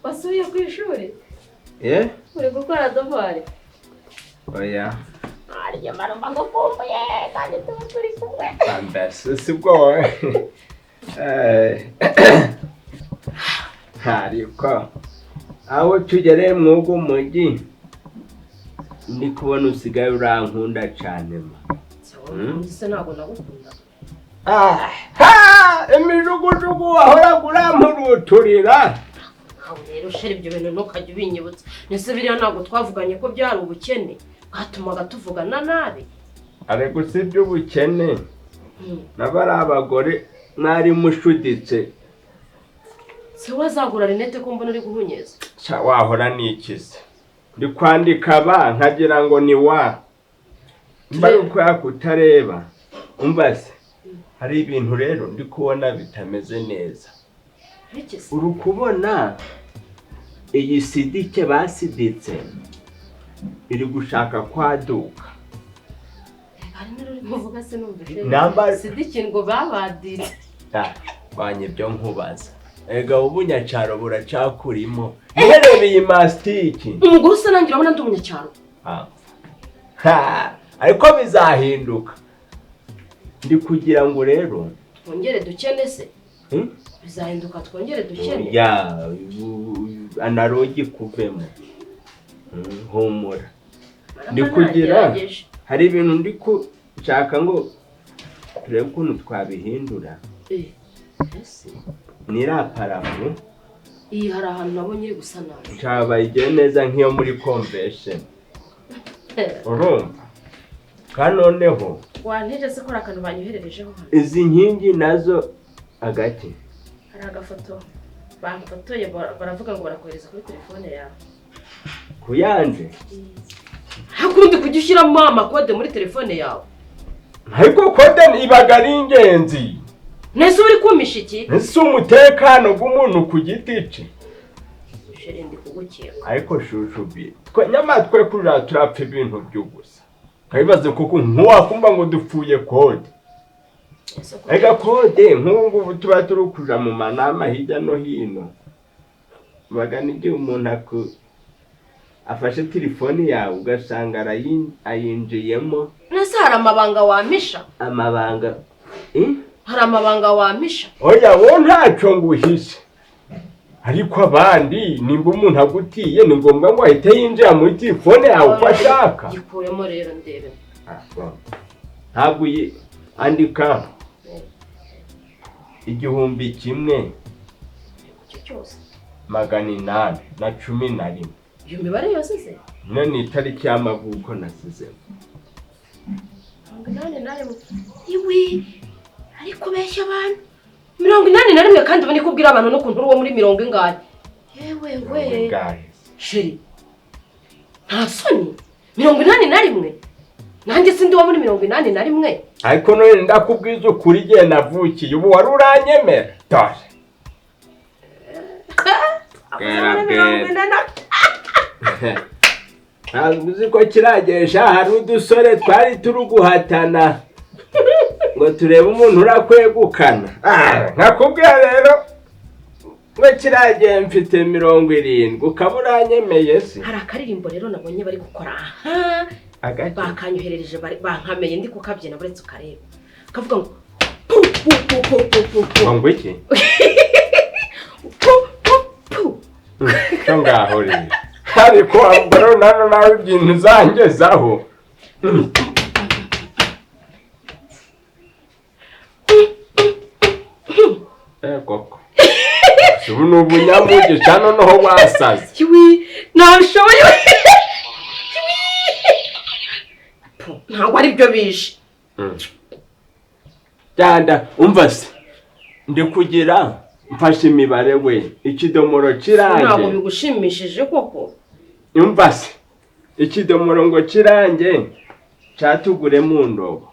Wasubiye ku ishuri? Eh? Uri gukora devoir? Oya. Arya marumba ngukumbuye kandi tuba turi kumwe. Ambese sibwo. Eh. Ariko aho tugereye mwugo mujyi ndi kubona usigaye urankunda cyane ma. Se ntabwo nagukunda. Ah, ha! Imijugujugu wahora urampuruturira. Rero sheri ibyo bintu ntukajya ubinyibutsa. Nese biriya ntabwo twavuganye ko byari ubukene bwatumaga tuvugana nabi. Ariko si iby'ubukene nabo ari abagore mwari mushuditse. Se wazagura rinete ko mbona uri guhunyeza? Sha wahora nikize. Ndi kwandika ba nkagira ngo ni wa. Mba uko yakutareba. Umva se hari ibintu rero ndi kubona bitameze neza. Uri kubona iyi sidike basiditse iri gushaka kwaduka. Sidike ngo babaditse. Banye byo nkubaza. Ega ubunyacyaro buracakurimo. Nherebe iyi mastiki. Umugore usa nanjye urabona ndi umunyacyaro. Ha, ariko bizahinduka. Ndi kugira ngo rero twongere dukene se. Bizahinduka twongere dukene. Ya, analogi kuvemo. Humura. Ndi kugira hari ibintu ndi kushaka ngo turebe ukuntu twabihindura. Nira parafu. Iyi hari ahantu nabonye iri gusa nabi. Cyabaye neza nk'iyo muri convention. Urumva? Kanoneho wanteje se ko akantu banyohererejeho hano. Izi nkingi nazo agati. Hari agafoto bamfotoye baravuga ngo barakohereza kuri telefone yawe. Kuyanze? Hakundi kujya ushyiramo amakode muri telefone yawe. Ariko kode ibaga ari ingenzi. Nese uri kumisha iki? Nese umutekano gw'umuntu ku giti cye. Ndi kugukeka. Ariko shushubi. Twe nyamatwe kurira turapfa ibintu by'ubusa. Kabibaze kuko nkuwakumva ngo dupfuye kode. Ega kode nk'ubu tuba turukuja mu manama hirya no hino. Bagana igihe umuntu afashe telefone yawe ugasanga ayinjiyemo. Nese hari amabanga wampisha? Amabanga? Hari amabanga wampisha? Oya wowe ntacyo nguhishe. Ariko abandi nimba umuntu agutiye ni ngombwa ngo ahite yinjira muri telefone yawe uko ashaka. Gikuremo rero ndebe. Ntabwo andika 1811. Iyo mibare yose se? None ni itariki y'amavuko nasizemo. 81. Iwi ariko besha abantu. 81 kandi ubone kubwira abantu no kuntu uwo muri mirongo ingahe. Yewe we. Sheri. Nta soni. 81. Nanjye sindi wo muri 81. Ariko none ndakubwiza ukuri igihe navukiye ubu wari uranyemera. Dore. Ntabwo uzi ko kiragesha hari udusore twari turi guhatana ngo turebe umuntu urakwegukana. Nakubwira rero ngo kiragiye mfite 70 ukaba uranyemeye se. Hari akaririmbo rero nabonye bari gukora aha bakanyoherereje bankameye ndi kukabyina buretse ukareba. Kavuga ngo pu pu pu pu pu pu. Ngo iki? Pu pu pu. Cyo ngaho rero. Ariko ambaro nano nawe ibintu zangezaho. Koko ubu ni ubunyamugisha noneho wasaze. Kiwi ntabishoboye. Ntabwo ari byo bije. Cyanda umva se ndi kugira mfashe imibare we ikidomoro kirange. Ntabwo bigushimishije koko? Umva se ikidomoro ngo kirange cyatugure mu ndobo.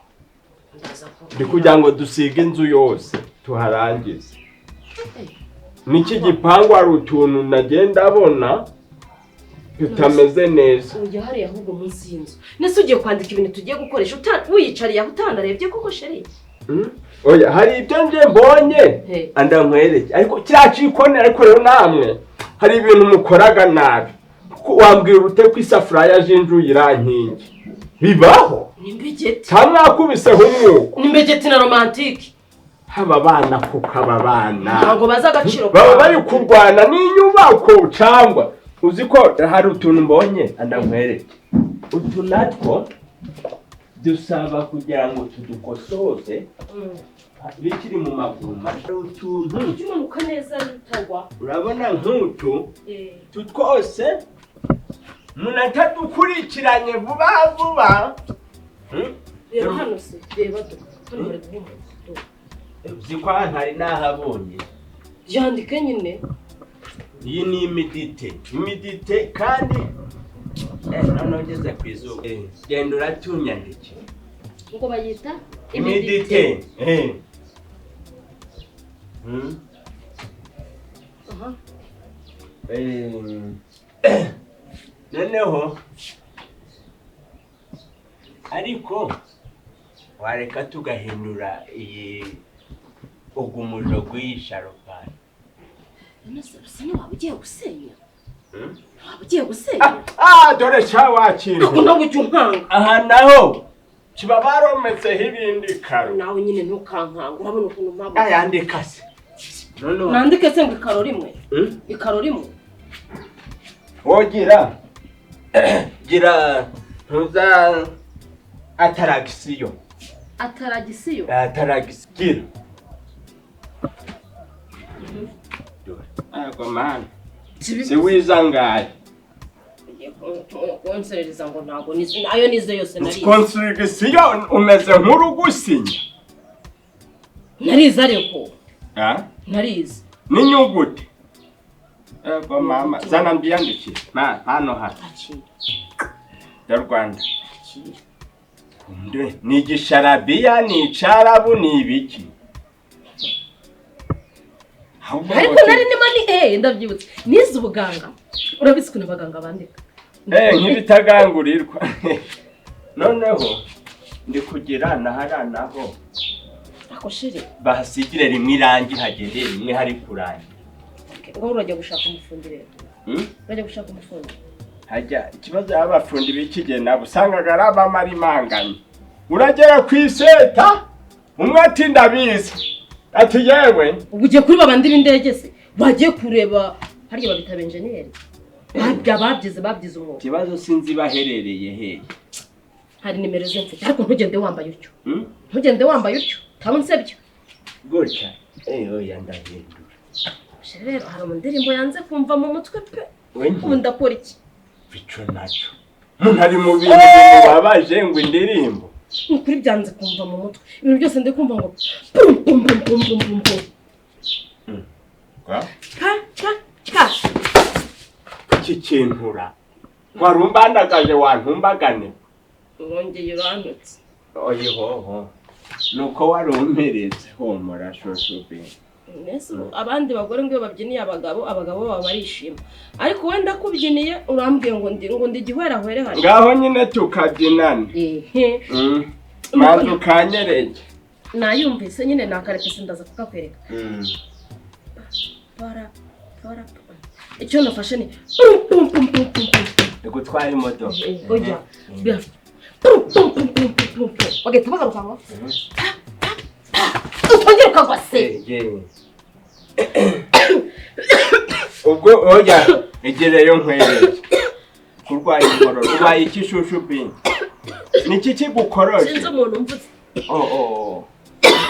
Ndi kugira ngo dusige inzu yose tuharangize. Niki gipangu ari utuntu nagenda abona tutameze neza. Ujya hariya ahubwo munsi y'inzu. Nese ugiye kwandika ibintu tugiye gukoresha wiyicariye aho utanarebye koko sheri? Oya hari ibyo nje mbonye anda nkwereke ariko kiriya cikone ariko rero namwe hari ibintu mukoraga nabi. Wambwira ute ko isafuriya jinju irankingi bibaho? Ni mbegeti. Tamwakubiseho umwuko. Ni mbegeti na romantike. Haba bana kuko abana ntabwo bazi agaciro baba bari kurwana n'inyubako cyangwa uzi ko hari utuntu mbonye anda nkwereke. Utu natwo dusaba kugira ngo tudukosoze bikiri mu maguru mashya. Utuntu umanuka neza bitagwa. Urabona nk'utu tutwose munatadukurikiranye vuba vuba. Reba hano se, reba do. Hano bari guhumura. Uzi ko ntari nahabonye. Yandike nyine. Iyi ni imidite. Imidite kandi none ngeze ku izuba. Genda uratunyandike. Ngo bayita imidite. Aha. Noneho ariko wareka tugahindura iyi ugumujo gw'isharopani. None se waba ugiye gusenya? Waba ugiye gusenya? Dore sha wakintu. Akunda gujya unkanga. Aha naho kiba barometseho ibindi karo. Nawe nyine ntukankanga urabona ukuntu mpamvu. Ayandika se. Noneho nandike se ngo ikaro rimwe. Ikaro rimwe. Wogira gira ntuza ataragisiyo. Ataragisiyo? Ataragisiyo. Ego man. Si wizangaye. Konserereza ngo ntago nize ayo nize yose narize. Konserereza umeze nk'urugusinya. Narize ariko. Narize. N'inyuguti. Ego mama zana mbiyandikire. Ma hano hano. Ya Rwanda. Nde ni igisharabiya ni icarabu ni ibiki? Ariko nari nima ni ndabyibutse. Nize ubuganga. Urabizi ukuntu abaganga bandika. Nk'ibitagangurirwa. Noneho ndi kugira nahara naho. Ako sheri. Bahasigire rimwe irangi hagere rimwe hari kurangira. Ngo urajya gushaka umufundi rero. Urajya gushaka umufundi. Hajya ikibazo y'abafundi b'ikige nabo usangaga ari abamarimanganye. Uragera ku iseta umwe ati ndabizi. Ati yewe ugiye kuri babandi b'indege se bagiye kureba harya babita engineer babyize babyize umwuga. Ikibazo sinzi baherereye he. Hari nimero ze mfite ariko ntugende wambaye utyo. Ntugende wambaye utyo tabunsebye gutya. Oya ndahindura. Rero hari indirimbo yanze kumva mu mutwe pe. Ubu ndakora iki? Bico nacyo. Umuntu ari mu bintu bimubabaje ngo indirimbo. Ukuri byanze kumva mu mutwe. Ibintu byose ndi kumva ngo pum pum pum pum pum pum. Ka? Ka ka. Iki kintura. Warumbandagaje wantumbagane. Wongeye urantutse. Oyihoho. Nuko warumperetse homora shoshobe. Nese abandi bagore ngo babyiniye abagabo abagabo baba barishima. Ariko wenda kubyiniye urambwiye ngo ndi ngo ndigihwera hwere hari. Ngaho nyine tukabyinana. Manzu kanyereke. Nayumvise nyine nakarepese ndaza kukakwereka. Para para. Icyo nafashe ni pum pum pum pum pum. Ndagutwara imodoka. Oya. Pum pum pum pum pum pum. Bagahita bagaruka ngo. Utongera ukagwa se. Ubwo oya egereyo nkwereke. Kurwaye inkorora, urwaye ikishushu bi. Niki kigukoroje? Sinzi umuntu mvuze.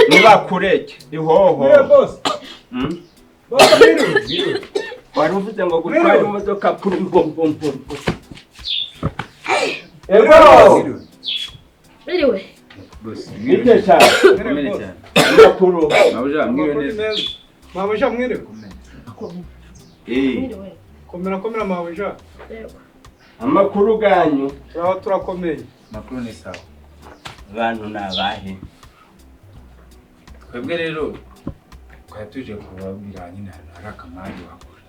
Niba kureke ihoho. Boss. Bose mwiriwe. Wari uvuze ngo gutwara imodoka pum pum pum pum. Ego. Mwiriwe. Bose Bite cyane. Komere cyane. Amakuru. Mabuja mwiriwe neza. Mabuja mwiriwe. Mwiriwe. Komera komera mabuja. Yego. Amakuru ganyu. Turaho turakomeye. Amakuru ni sawa. Abantu nabahe. Twebwe rero twari tuje kubabwira nyine ahantu hari akamari wakora.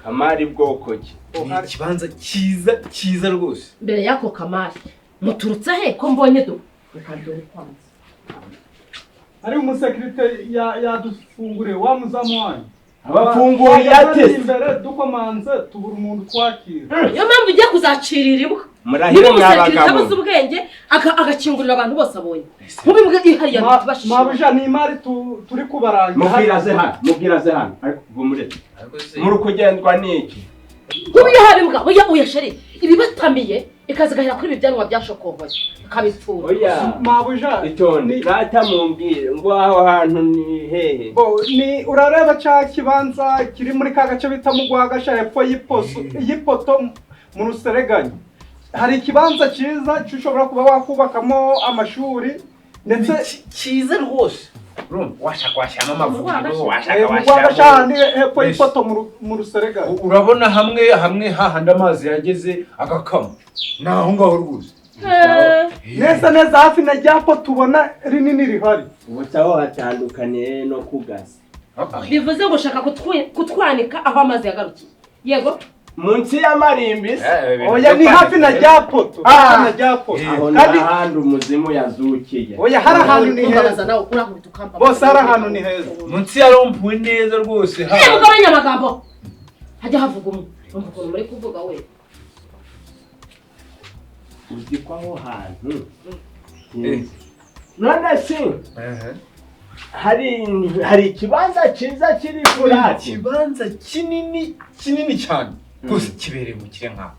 Kamari bwoko ki? Ni ikibanza cyiza cyiza rwose. Mbere yako kamari muturutse he ko mbonye do reka kwanza. Ari umusekirite yadufunguriye wa muzamu wanyu. Abafunguye yatese. Imbere dukomanze tubura umuntu twakira. Niyo mpamvu ugiye kuzacirira imbwa. Murahire mwabagabo. Abuze ubwenge agakingurira abantu bose abonye. Nkubimbwe ihariya bitubashije. Mabuja ni imari turi kubarangira. Mubwiraze hano, mubwiraze hano. Ariko gumure. Muri kugendwa niki? Nkubiye hari imbwa, oya oya sheri. Ibibatamiye ikazigahera kuri ibyanwa byashokohoye. Ikabipfura. Oya. Mabuja itonde. Rata mumbwire ngo aho hantu ni hehe? Bo ni urareba ca kibanza kiri muri ka gace bita Mugwagasha hepfo y'ipoto mu Rusereganyo. Hari ikibanza cyiza cyushobora kuba wakubakamo amashuri ndetse cyiza rwose. Urumva washaka washyiramo amavuriro, washaka washyiramo hepfo y'ipoto mu Rusereganyo. Urabona hamwe hamwe hahandi amazi yageze agakama. Naho ngaho rwose. Neza neza hafi na ryapo tubona rinini rihari. Ubutaho hatandukaniye no kugasa. Bivuze ngo ushaka kutwanika aho amazi yagarukiye. Yego. Munsi y'amarimbi. Oya ni hafi na ryapoto. Hafi na ryapoto. Aho n'ahandi umuzimu yazukiye. Oya hari ahantu ni heza. Bose hari ahantu ni heza. Munsi ya rompuwe neza rwose. Yego mugabanya amagambo. Hajya havuga umwe. Umva ukuntu muri kuvuga we. Uzi ko aho hantu. None se hari ikibanza cyiza kiri kurati. Ikibanza kinini kinini cyane. Rwose kibereye umukire nkawe.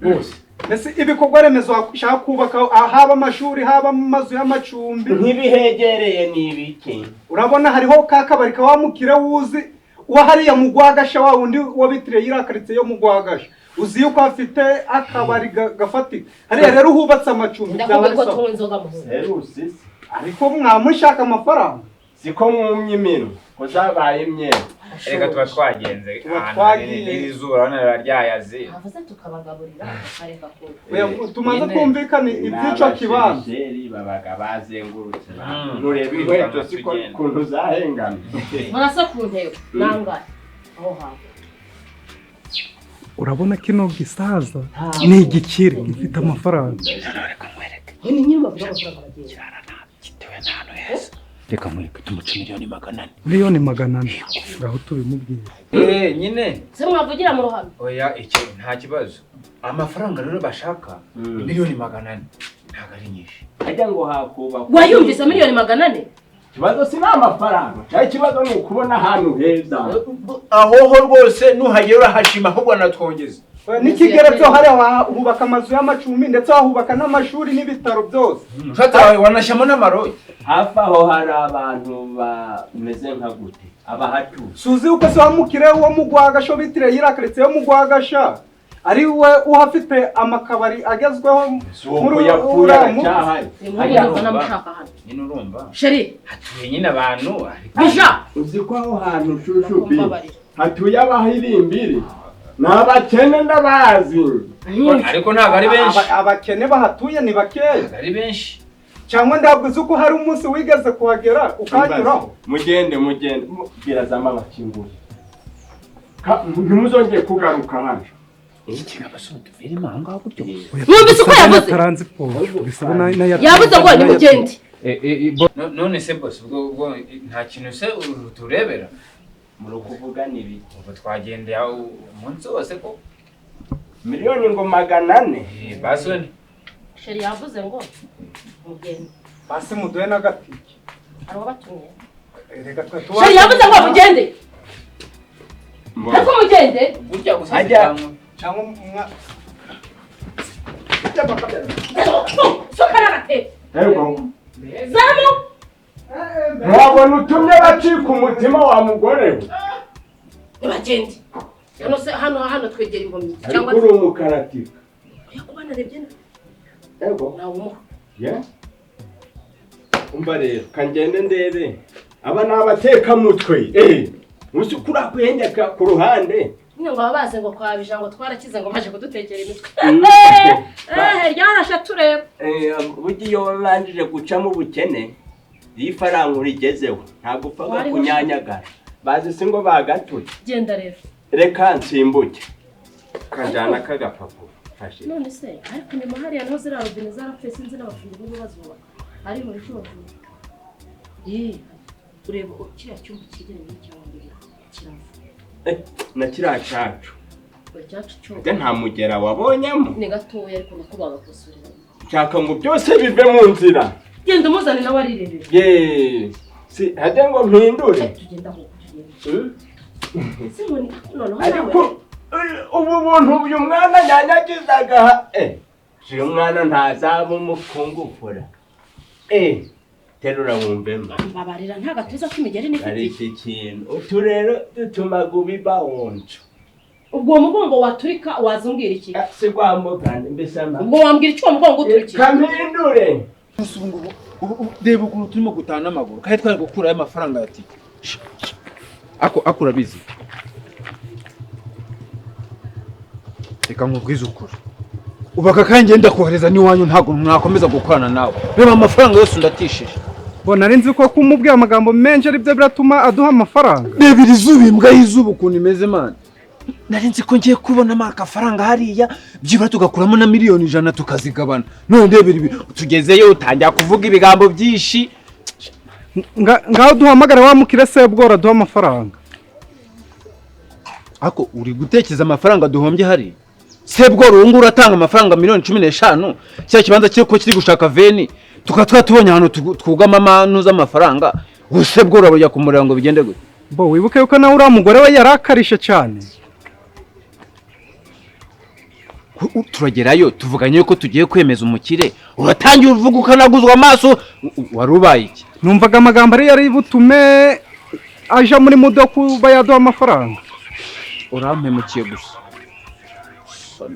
Rwose. Mbese ibikorwa remezo ushaka kubaka haba amashuri haba amazu y'amacumbi ntibihegereye ni ibiki? Urabona hariho ka kabari ka wa mukire wuzi wa hariya mu Rwagasha wa wundi wabitiriye yirakaritse yo mu Rwagasha. Uzi yuko afite akabari gafatika. Hariya rero hubatse amacumbi byaba ari. Ariko mwamushaka amafaranga. Siko mwumye imino ko zabaye imyeru. Reka tuba twagenze izuba urabona ryayaze. Avuze tukabagaburira akareka ko. Tumaze kumvikana iby'ico kibanza. Babaga bazengurutse. Nureba inkweto siko kuntu zahengamye. Murasa ku ntego nangahe aho hantu. Urabona kino gisaza ni igikire gifite amafaranga. Ni nyuma bavuga amafaranga bagiye. Reka mwereke tumuce 400,000,000. 400,000,000 ngaho tubimubwire. Nyine. Se mwavugira mu ruhame. Oya iki nta kibazo. Amafaranga rero bashaka 400,000,000 ntago ari nyinshi. Ajya ngo hakubakwa. Wayumvise 400,000,000? Ikibazo si n'amafaranga. Cyari ikibazo ni ukubona ahantu heza. Aho ho rwose nuhagera urahashima ahubwo anatwongeza. N'ikigeretso hari hubaka amazu y'amacumbi ndetse wahubaka n'amashuri n'ibitaro byose. Ushatse wanashyamo n'amaroyi. Hafi aho hari abantu bameze nka gute abahatuye. Suzi uko se wamukire wo mu Rwagasha bitire yirakaritse yo mu Rwagasha ari we uhafite amakabari agezweho muri uriya cyahari. Nyine urumva. Sheri hatuye nyine abantu. Bija uzi ko aho hantu shushu bi hatuye abahirimbiri. Nabakene ndabazi. Ariko ntabwo ari benshi. Abakene bahatuye ni bakeya. Ari benshi. Cyangwa ndabwiza uko hari umunsi wigeze kuhagera ukanyuraho. Mugende mugende birazama bakingura. Ntimuzongeye kugaruka hano. Iki kigabasoro tuviremo aho ngaho gutyo. Mwumvise uko yavuze? Yavuze ngo ni mugende. None se boss ubwo nta kintu se turebera? Muri kuvuga ni ibiki? Ubwo twagendeye umunsi wose ko 400,000,000. Basoni. Sheri yavuze ngo mugende. Basi muduhe n'agatike. Hari uwabatumye. Reka twe Sheri yavuze ngo mugende. Ariko mugende. Burya gusa cyangwa mwa Soka n'agatebe. Yego. Zamu. Wabona utumye bacika umutima wa mugore we. Nibagende. Hano se hano twegera impumyi cyangwa uri umukaratika. Oya kubana rebye na. Ego. Nawe umuha. Yeah. Umva rero kangende ndebe. Aba nabateka mutwe. Uzi kuri kuhendeka ku ruhande. Nyine ngo babaze ngo kwa bijango twarakize ngo baje kudutekera imitwe. Ryarasha tureba. Burya iyo warangije guca mu bukene ifaranga urigezeho ntabwo upfa kunyanyagara. Bazi se ngo bagatuye. Genda rero. Reka nsimbuke. Kanjana kagapapuro. None se ariko nyuma hariya naho ziriya robine zarapfuye sinzi n'abafundi bo bazubaka. Ari muri cyo bavuga. Ureba kiriya cyumba cyegeranye n'icyangwa kirava. Na kiriya cyacu. Cyacu cyo. Nta mugera wabonyemo. Ni gatoya ariko nako bagakosorera. Nshaka ngo byose bive mu nzira. Genda umuzane nawe arirebera. Si hajya ngo mpindure. Tugenda aho tugenda. Si ngo noneho nawe. Ariko ubu buntu uyu mwana nyanyagizaga uyu mwana ntazaba umukungufura. Terura wumvemo. Mbabarira nta gatuza k'imigeri n'ifite. Ari iki kintu utu rero dutuma gubiba wonjo. Ubwo mugongo waturika wazumbwira iki? Si kwambukana mbese ama. Ubwo wambwira icyo mugongo uturikira. Kampindure. Reba ukuntu turimo gutana amaguru kandi twari gukurayo amafaranga ya tike. Ako urabizi. Reka nkubwize ukuri. Ubaka kandi ngenda kohereza n'iwanyu ntabwo mwakomeza gukorana nawe. Reba amafaranga yose ndatishije. Bo nari nzi ko kumubwiye amagambo menshi ari byo biratuma aduha amafaranga. Reba iri zuba imbwa y'izuba ukuntu imeze man. Nari nzi ko ngiye kubonamo akafaranga hariya byibura tugakuramo na 100,000,000 tukazigabana. None ndebera ibi tugezeyo utangira kuvuga ibigambo byinshi. Ngaho duhamagara wa mukire Sebwora duha amafaranga. Ako uri gutekereza amafaranga duhombye hari? Sebwora ubu ngubu uratanga amafaranga 15,000,000 cya kibanza cyo ko kiri gushaka veni tukaba tubonye ahantu twugama amanu z'amafaranga. Sebwora bajya kumureba ngo bigende gute? Bo wibuke yuko nawe uriya mugore we yarakarishe cyane. Turagerayo tuvuganye ko tugiye kwemeza umukire uratangira uvuga ukanaguzwa amaso warubaye iki? Numvaga amagambo ari yari butume aja muri mudo kuba yaduha amafaranga. Urampemukiye gusa.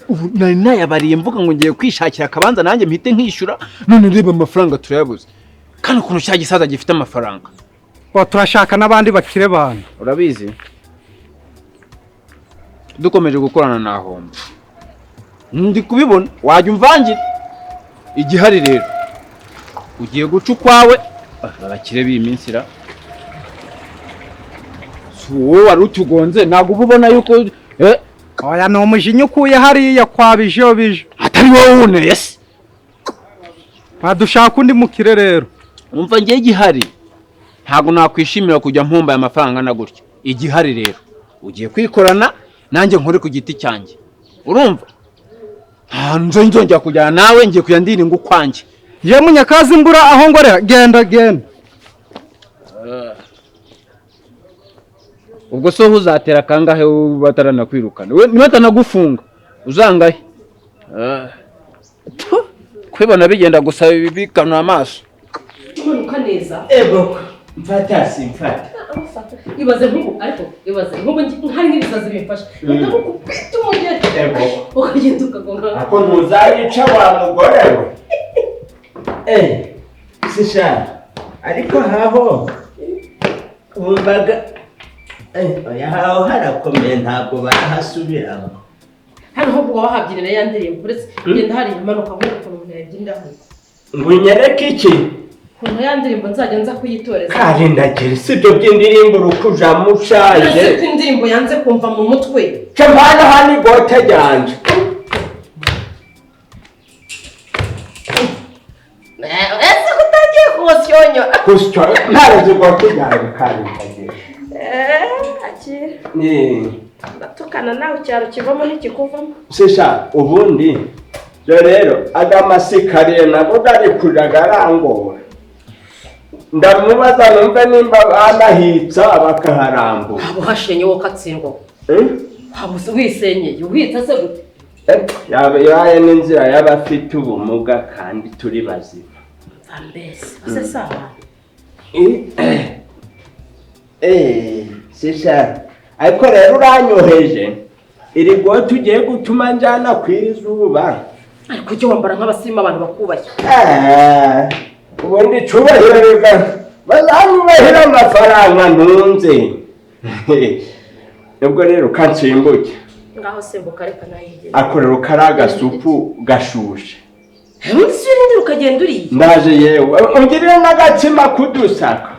Ubu nari nayabariye mvuga ngo ngiye kwishakira akabanza nanjye mpite nkishyura none reba amafaranga turayabuze. Kandi ukuntu cya gisaza gifite amafaranga. Bo turashaka n'abandi bakire bana. Urabizi? Dukomeje gukorana na homba. Ndi kubibona wajya umvangira. Igihari rero ugiye guca ukwawe abakire b'iminsi ra. Si wowe wari utugonze ntabwo uba ubona yuko Oya ni umujinya ukuye hariya kwa bijo bijo. Atari wowe wuneye se. Badushaka undi mukire rero. Umva ngiye gihari ntabwo nakwishimira kujya mpomba aya mafaranga na gutya. Igihari rero ugiye kwikorana nanjye nkore ku giti cyanjye. Urumva? Nzo nzongera kujyana nawe ngiye kujya ndiringa ukwanjye. Ye munyakazi mbura aho ngorera genda genda. Ubwo so uzatera kangahe batarana kwirukana? We nibatanagufunga uzangahe? Kwibona bigenda gusa bikanura amaso. Kumanuka neza. Ego mfata simfata. Ibaze nkubu ariko ibaze nkubu hari n'ibisazi bimfasha. Ndagukubita umugeri. Ego. Ukagenda ukagonga. Ako ntuzayica wa mugore we. Sisha ariko haho wumvaga oya haho harakomeye ntabwo barahasubiramo. Hano ho ubwo wahabyinira ya ndirimbo uretse genda hari imanuka nk'uko ukuntu umuntu yabyinira hano. Ngo unyereke iki? Ukuntu ya ndirimbo nzajya nza kuyitoreza. Karindagira si ibyo by'indirimbo urukujamo ushaje. Uretse ko indirimbo yanze kumva mu mutwe. Ca mpana hano igote ryanje. Ese ko utangiye kusyonyo? Kusyo ntaruzi igote ryanje karindagira. Akira. Ndatukana nawe icyaro kivamo n'ikikuvamo. Sisha ubundi rero agamasikariye nabo gari kujagarangora. Ndamubaza numve nimba banahitsa bakaharambura. Abo hashenye wo katsindwa. Abo wisenyeye uhitsa se gute? Yabaye n'inzira y'abafite ubumuga kandi turi bazima. Mbese base sawa. Sisha ariko rero uranyoheje iri gote ugiye gutuma njyana ku iri zuba. Ariko ujye wambara nk'abasirimu abantu bakubashye. Ubundi icubahiro reka bazanyubahira amafaranga ntunze. Ubwo rero kansimbuke. Ngaho simbuka reka nayigeze. Akorera kari agasupu gashushe. Ubundi si urindira ukagenda uriye. Ndaje yewe ungirire n'agatsima kudusaka.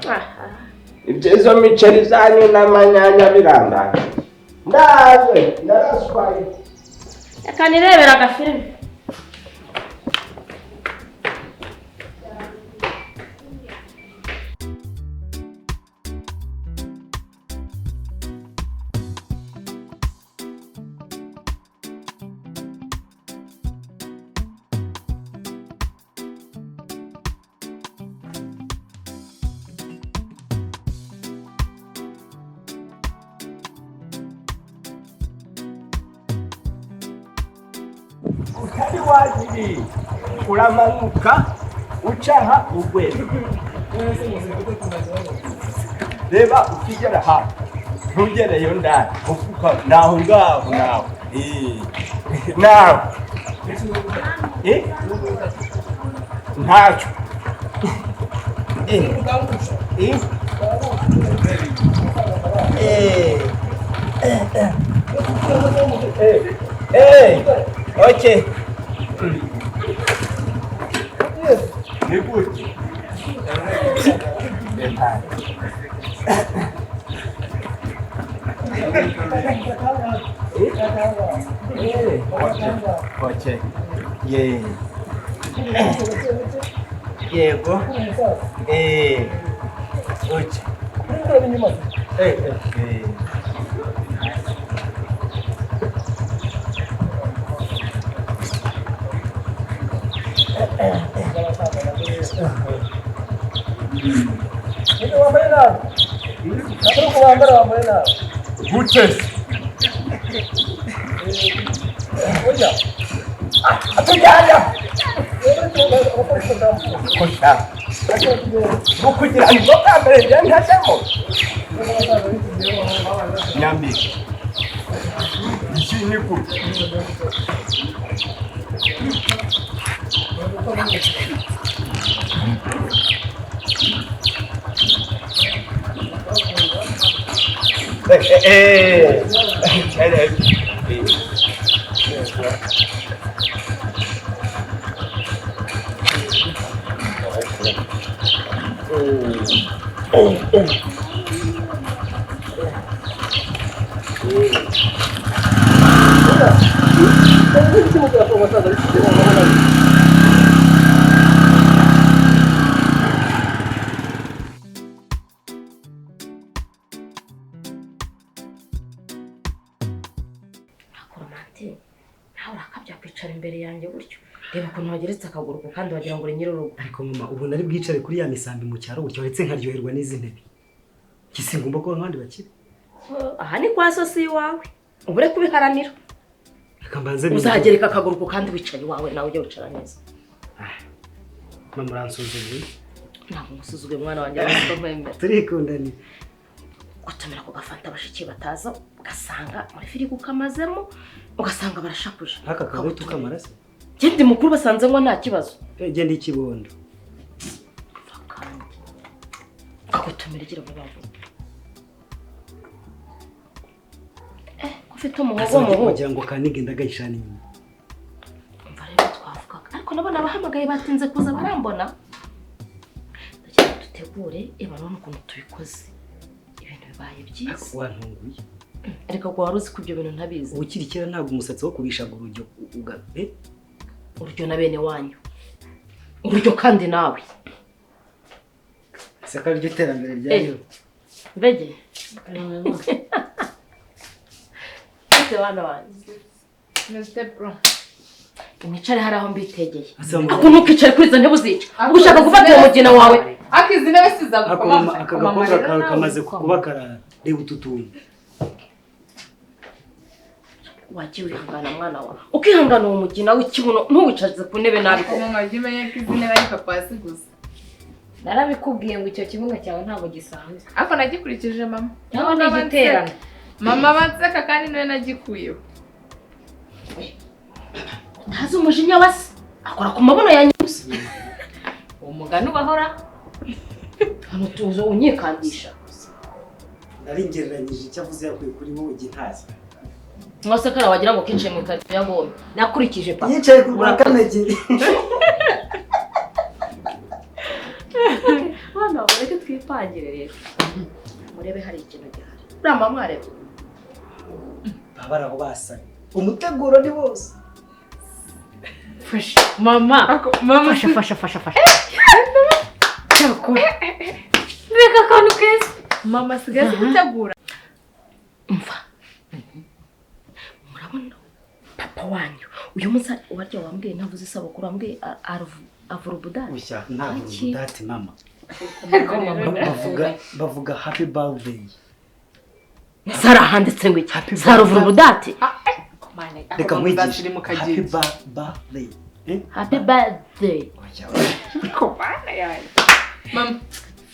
Ibyo miceri zanyu n'amanyanya birandanga. Ndaje naraswaye. Reka nirebera agafilime. Utari wajiri uramanuka ucaha ugwera reba ukigera ha ntugereyo ndani ufuka naho ngaho naho naho ntacyo Okay. Ni gute? Okay. Yeah. Yego. Okay. Gute. Atujyana. Kosha. Kugira ngo bwa mbere njye ntajyamo. Nyambi. Iki ni gute? Nawe urakabya kwicara imbere yanjye gutyo. Reba ukuntu wageretse akaguru kandi wagira ngo uri nyir'urugo. Ariko mama ubu nari bwicare kuri ya misambi mu cyaro gutyo uretse nkaryoherwa n'izi ntebe. Kisi ngomba kuba nkandi bakire. Aha ni kwa so si iwawe. Ubure kubiharanira. Reka mbanze uzagereka akaguru kandi wicaye iwawe nawe ujye wicara neza. Mama uransuzuguye. Ntabwo ngusuzuguye mwana wanjye ariko nkwemera. Turikundaniye. Gutumira ku gafanta abashiki bataza ugasanga muri firigo ukamazemo ugasanga barashakuje. Aka kabuto kamaraso. Gende mukuru basanze ngo nta kibazo. Gende ikibondo. Kagutumira igira vuba vuba. Ufite umuhogo muho. Kugira ngo kanige ndagayishana inyuma. Umva rero twavugaga. Ariko nabona abahamagaye batinze kuza barambona. Ndagira dutegure ebanone ukuntu tubikoze. Ibintu bibaye byiza. Wantunguye. Ariko ko wari uzi ko ibyo bintu ntabizi. Ukiri kera ntabwo umusatsi wo kubishaga urujyo ugabe. Urujyo na bene wanyu. Urujyo kandi nawe. Seka ryo terambere ryayo. Mbege. Bana wanjye. Mr. Bro. Mwicare hari aho mbitegeye. Ako ntukicare kuri izo ntebe uzica. Ushaka gufata uwo mugina wawe. Akizi intebe siza gukoma. Aka gakobwa kawe kamaze kubakarara. Reba utu tuntu. Wagiye wihangana mwana wawe. Ukihangana uwo mugina w'ikibuno ntuwicaze ku ntebe nabi ko. Mama jya umenya ko izi ntebe ari papa waziguze. Narabikubwiye ngo icyo kibuno cyawe ntabwo gisanzwe. Ariko nagikurikije mama. Ntabwo ni igiterano. Mama banseka kandi niwe nagikuyeho. Ntazi umujinya wase akora ku mabuno ya nyusa. Umugani ubahora. Hano tuzo unyikandisha. Naringereranyije icyo avuze yakuye kuri wowe ntazi. Mwose kara wagira ngo kinjiye mu ikarito ya gome. Nakurikije papa. Yicaye ku rwa kanegeri. Hano reka twipangire rero. Murebe hari ikintu gihari. Uramba mwarebe. Babara aho basanye. Umuteguro ni wose. Fasha mama. Mama fasha fasha fasha. Cyakora. Reka akantu keza. Mama sigaye gutegura. Umva. Murabona papa wanyu uyu munsi ubarya wambwiye ntavuze isabukuru wambwiye avura ubudati. Oya ntabwo ubudati mama. Bavuga happy birthday. Sara handitse ngo iki? Sara uvura ubudati. Reka nkwigishe. Happy birthday. Happy birthday. Mama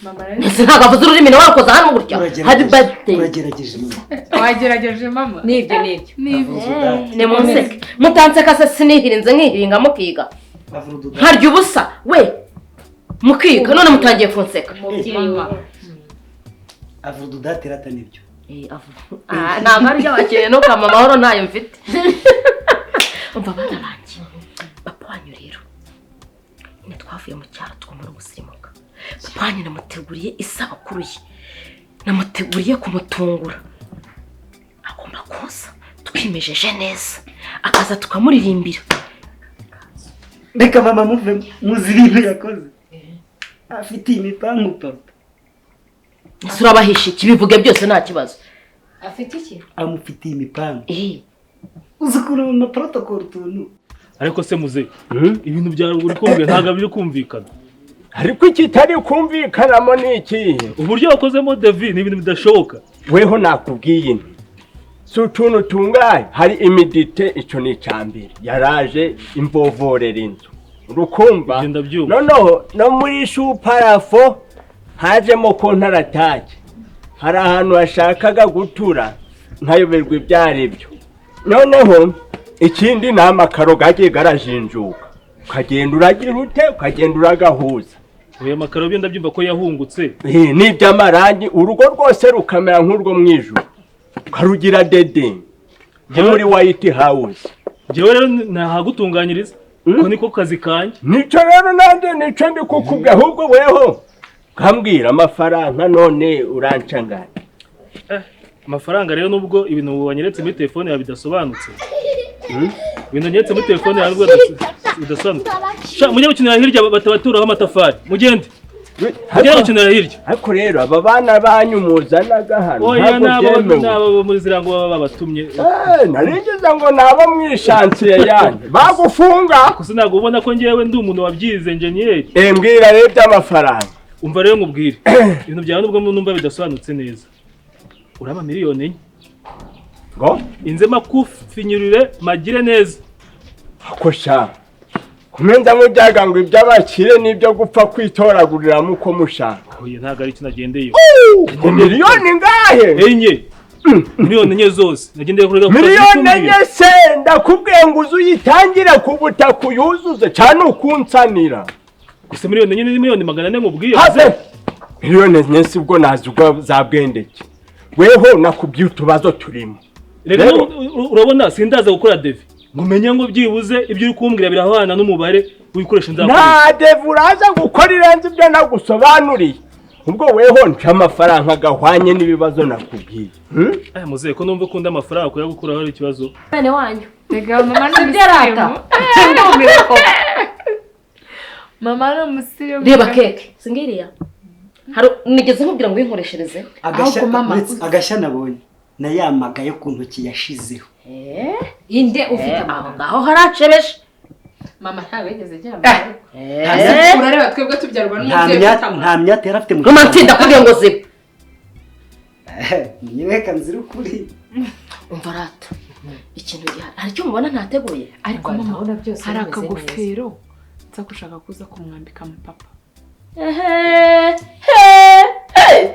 mama rero ntabwo avuze ururimi nawe wakoze hano gutya. Happy birthday. Uragerageje mama. Wagerageje mama. Nibyo nibyo. Nibyo. Ni munseke. Mutanseka se sinihirinze nkihiringa mukiga. Nkarya ubusa we. Mukiga none mutangiye kunseka. Avura ududati rata nibyo. Ntabwo ari iby'abakiriya no kama amahoro ntayo mfite. Umva bana banjye. Papa wanyu rero. Nyine twavuye mu cyaro twumva gusirimuka. Papa wanyu namuteguriye isabukuru ye. Namuteguriye kumutungura. Agomba kuza twimejeje neza. Akaza tukamuririmbira. Reka mama muve muzi ibintu yakoze. Afite imipangu papa. Surabahisha iki bivuge byose nta kibazo. Afite iki? Amufitiye imipangu. Uzi ukuntu mama protocol utuntu. Ariko se muze ibintu bya ruguru kumbwe ntago biri kumvikana. Ariko ikitari kumvikanamo ni iki? Uburyo wakozemo David ni ibintu bidashoboka. Weho nakubwiye nti si utuntu tungahe hari imidite icyo ni icambere yaraje imvovorera inzu urukumva noneho no muri shuparafo hajemo kontaratake hari ahantu hashakaga gutura nkayoberwa ibyo ari byo. Noneho ikindi ni amakaro gagiye garajinjuka ukagenda uragira ute ukagenda uragahuza. Oya makaro byo ndabyumva ko yahungutse. N'iby'amarangi urugo rwose rukamera nk'urwo mwijuru ukarugira dede nko muri White House. Njyewe rero nahagutunganyiriza ko niko kazi kanjye. Nico rero nanjye nico ndi kukubwira ahubwo weho ukambwira amafaranga none urancangana. Amafaranga rero nubwo ibintu wanyeretse muri telefone yawe bidasobanutse. Ibintu wanyeretse muri telefone yawe bidasobanutse. Sha mujye gukinira hirya batabaturaho amatafari. Mugende. Mujye gukinira hirya. Ariko rero aba bana banyu muzanaga hano ntabwo byemewe. Nabo muri zirango baba babatumye. Narigeze ngo nabo mwishansiye yanyu. Bagufunga. Gusa ntabwo ubona ko ngewe ndi umuntu wabyize engineer. Mbwira rero by'amafaranga. Umva rero nkubwire. Ibintu byawe nubwo numva bidasobanutse neza. Uraba 4 miliyoni. Ngo inze makufinyurire magire neza. Akosha. Kumenza mujyaga ngo iby'abakire nibyo gupfa kwitoraguriramo uko mushaka. Oya ntago ari cyo nagendeye. Ngo miliyoni ngahe? 4. Miliyoni 4 zose. Nagendeye kuri 4 miliyoni se ndakubwiye ngo uzuyitangire ku butaka uyuzuze cyane ukunsanira. Gusa 4 miliyoni ni 400 miliyoni mubwiye. Have 4 miliyoni sibwo nazugwa za bwendeke. Weho nakubwiye utubazo turimo. Reka urabona sindaza gukora devi. Ngumenye ngo byibuze ibyo uri kumbwira birahwana n'umubare w'ibikoresho nzakora. Nta devi uraza gukora irenze ibyo nagusobanuriye. Ubwo weho nca amafaranga gahwanye n'ibibazo nakubwiye. Muzehe ko numva ukunda amafaranga kuya gukuraho ari ikibazo. Bene wanyu. Rega mama ni Byarata. Mama ni umusirimu. Reba keke singiriya. Hari nigeze nkubwira ngo winkoreshereze. Agashya nabonye na yamagaye ku ntoki yashizeho. Inde ufite aho ngaho haracebeshe. Mama ntabwo yigeze agira amaboko. Urareba twebwe tubyarwa n'umubyeyi ufite nta myate yari afite mu Mama ntinda kubwira ngo ziba. Nyereka nzira ukuri. Umva rata. Ikintu gihari. Hari icyo mubona ntateguye. Ariko mama hari akagofero nza gushaka kuza kumwambika mu papa. Ehe he he.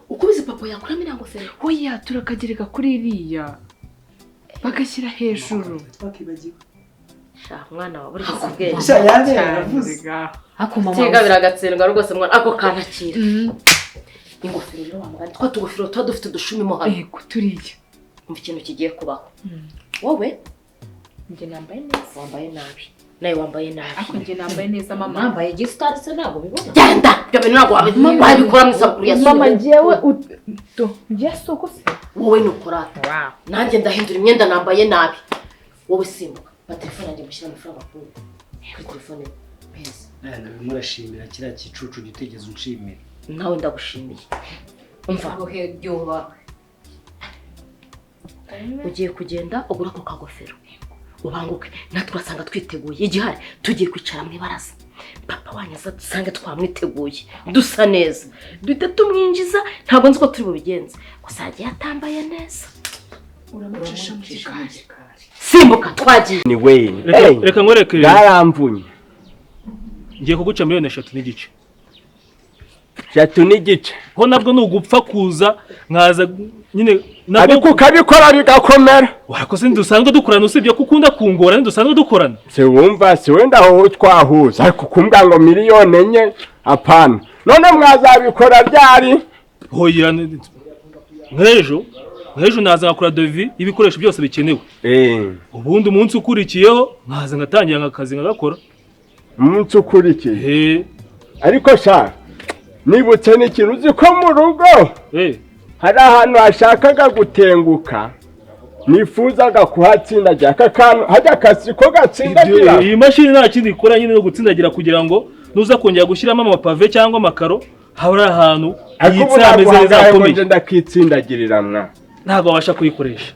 Ukubizi papa yakuramo iriya ngofero. Oya turakagereka kuri iriya. Bagashyira hejuru. Twakibagiwe. Sha mwana wawe uri ubwenge. Sha yabe yaravuze. Ako mama. Tega biragatsindwa rwose mwana ako kanakira. Ingofero rero wamugani twa tugofero tuba dufite udushumi mo hano. Yego turiya. Umva ikintu kigiye kubaho. Wowe njye nambaye neza. Wambaye nabi. Nawe wambaye nabi. Ako njye nambaye neza mama. Nambaye gisitari se ntabwo bibona. Genda! Ibyo bintu ntabwo wabikora mu isabukuru ya Mama njyewe do njye soko se. Wowe nukorata. Nanjye ndahindura imyenda nambaye nabi. Wowe simbuka. Ba telefone yanjye mushyira amafaranga kuri telefone pesa. Nana murashimira kiriya kicucu gitegeze unshimira. Nawe ndagushimiye. Umva. Ugiye kugenda ugura ako kagofero. Ubanguke natwe urasanga twiteguye igihari tugiye kwicara mu ibaraza. Papa wanyu aza dusange twamwiteguye dusa neza. Duhita tumwinjiza ntabwo nzi ko turi bubigenze. Gusa yagiye atambaye neza. Uramucisha mu gikari. Simbuka twagiye. Ni Wayne. Reka nkwereke. Yaramvunye. Ngiye kuguca 3.5 miliyoni. 3.5. Ho nabwo nugupfa kuza nkaza nyine ariko ukabikora bigakomera. Warakoze ntidusanzwe dukorana usibye ko ukunda kungora ntidusanzwe dukorana. Si wumva si wenda aho twahuza ariko kumbwa ngo 4 miliyoni apana. None mwazabikora ryari? Hoya nk'ejo naza ngakora devis y'ibikoresho byose bikenewe. Ubundi umunsi ukurikiyeho nkaza ngatangira akazi ngagakora. Umunsi ukurikiye. Ariko sha nibutse n'ikintu uzi ko mu rugo hari ahantu hashakaga gutenguka nifuzaga kuhatsindagira aka kantu hajya akasi ko gatsindagira. Iyi mashini nta kindi ikora nyine no gutsindagira kugira ngo nuza kongera gushyiramo amapave cyangwa amakaro habura ahantu yitsa ameze neza akomeye. Ndakitsindagirira mwa ntabwo wabasha kuyikoresha.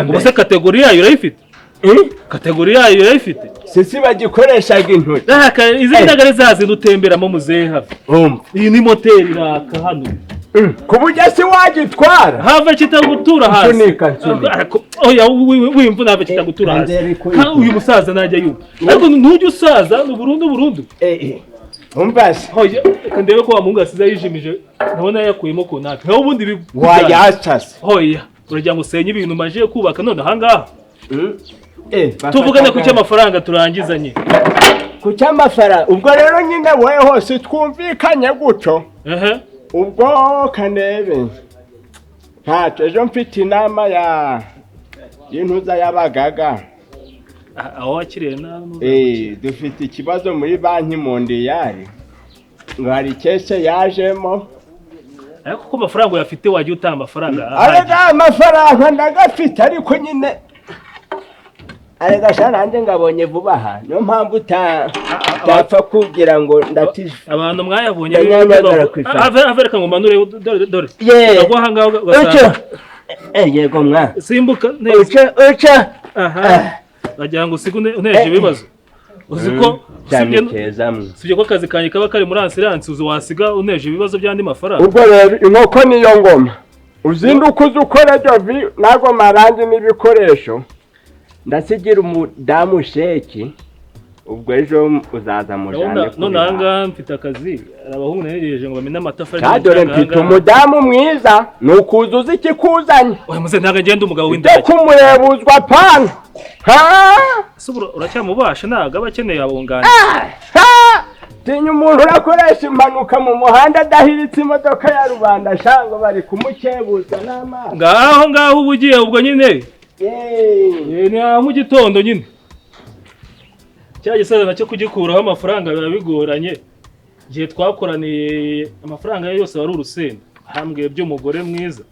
Ubwo se kategori yayo urayifite? Kategori yayo urayifite? Sisi bagikoreshaga intoki. Izi ndagare zazi dutemberamo muzeha. Iyi ni moteri iraka hano. Ku buryo si wagitwara. Have kitagutura hasi. Nsunika. Oya wimva nave kitagutura hasi. Uyu musaza najya yumva. Ariko ntujye usaza ni burundu. Umva se. Oya reka ndebe ko wa muhungu asize yijimije ndabona yakuyemo konake. Naho ubundi wayasase. Oya uragira ngo usenye ibintu maje kubaka none aha ngaha. Tuvugane ku cy'amafaranga turangizanye. Ku cy'amafaranga ubwo rero nyine wowe hose twumvikanye gutyo. Ubwo kanebe ntacyo ejo mfite inama ya y'intuza y'abagaga. Aho wakiriye nabi. Dufite ikibazo muri banki mondiyari ngo hari kese yajemo. Ariko ko amafaranga uyafite wajya utanga amafaranga. Arega amafaranga ndagafite ariko nyine arega sha nanjye ngabonye vuba aha niyo mpamvu utapfa kugira ngo ndatije. Abantu mwayabonye ave reka ngo manure dore. Ndagwa aha ngaha ugasanga. Yego mwa. Simbuka neza. Uca. Aha. Wagira ngo usige uneje ibibazo. Uzi ko usibye ko akazi kanjye kaba kari muri asiranse uzi wasiga uneje ibibazo by'andi mafaranga. Ubwo rero inkoko niyo ngoma. Uzinduka uzi ukora devis nago marangi n'ibikoresho. Ndasigira umudamu sheki ubwo ejo uzaza mujane. None aha ngaha mfite akazi abahungu negereje ngo bamene amatafari. Dore mfite umudamu mwiza nukuza uzi ikikuzanye. Oya muze ntabwo agenda umugabo w'indaya. Kumurebuzwa pana. Ha! Ese uracyamubasha ntabwo aba akeneye abunganizi. Tinya umuntu urakoresha impanuka mu muhanda adahiritse imodoka ya rubanda shango bari kumukebuza n'amaso. Ngaho ngaho uba ugiye ubwo nyine. Ni mu gitondo nyine. Cya gisaza nacyo kugikuraho amafaranga biba bigoranye. Igihe twakoraniye amafaranga ye yose wari urusenda. Hambwiye by'umugore mwiza.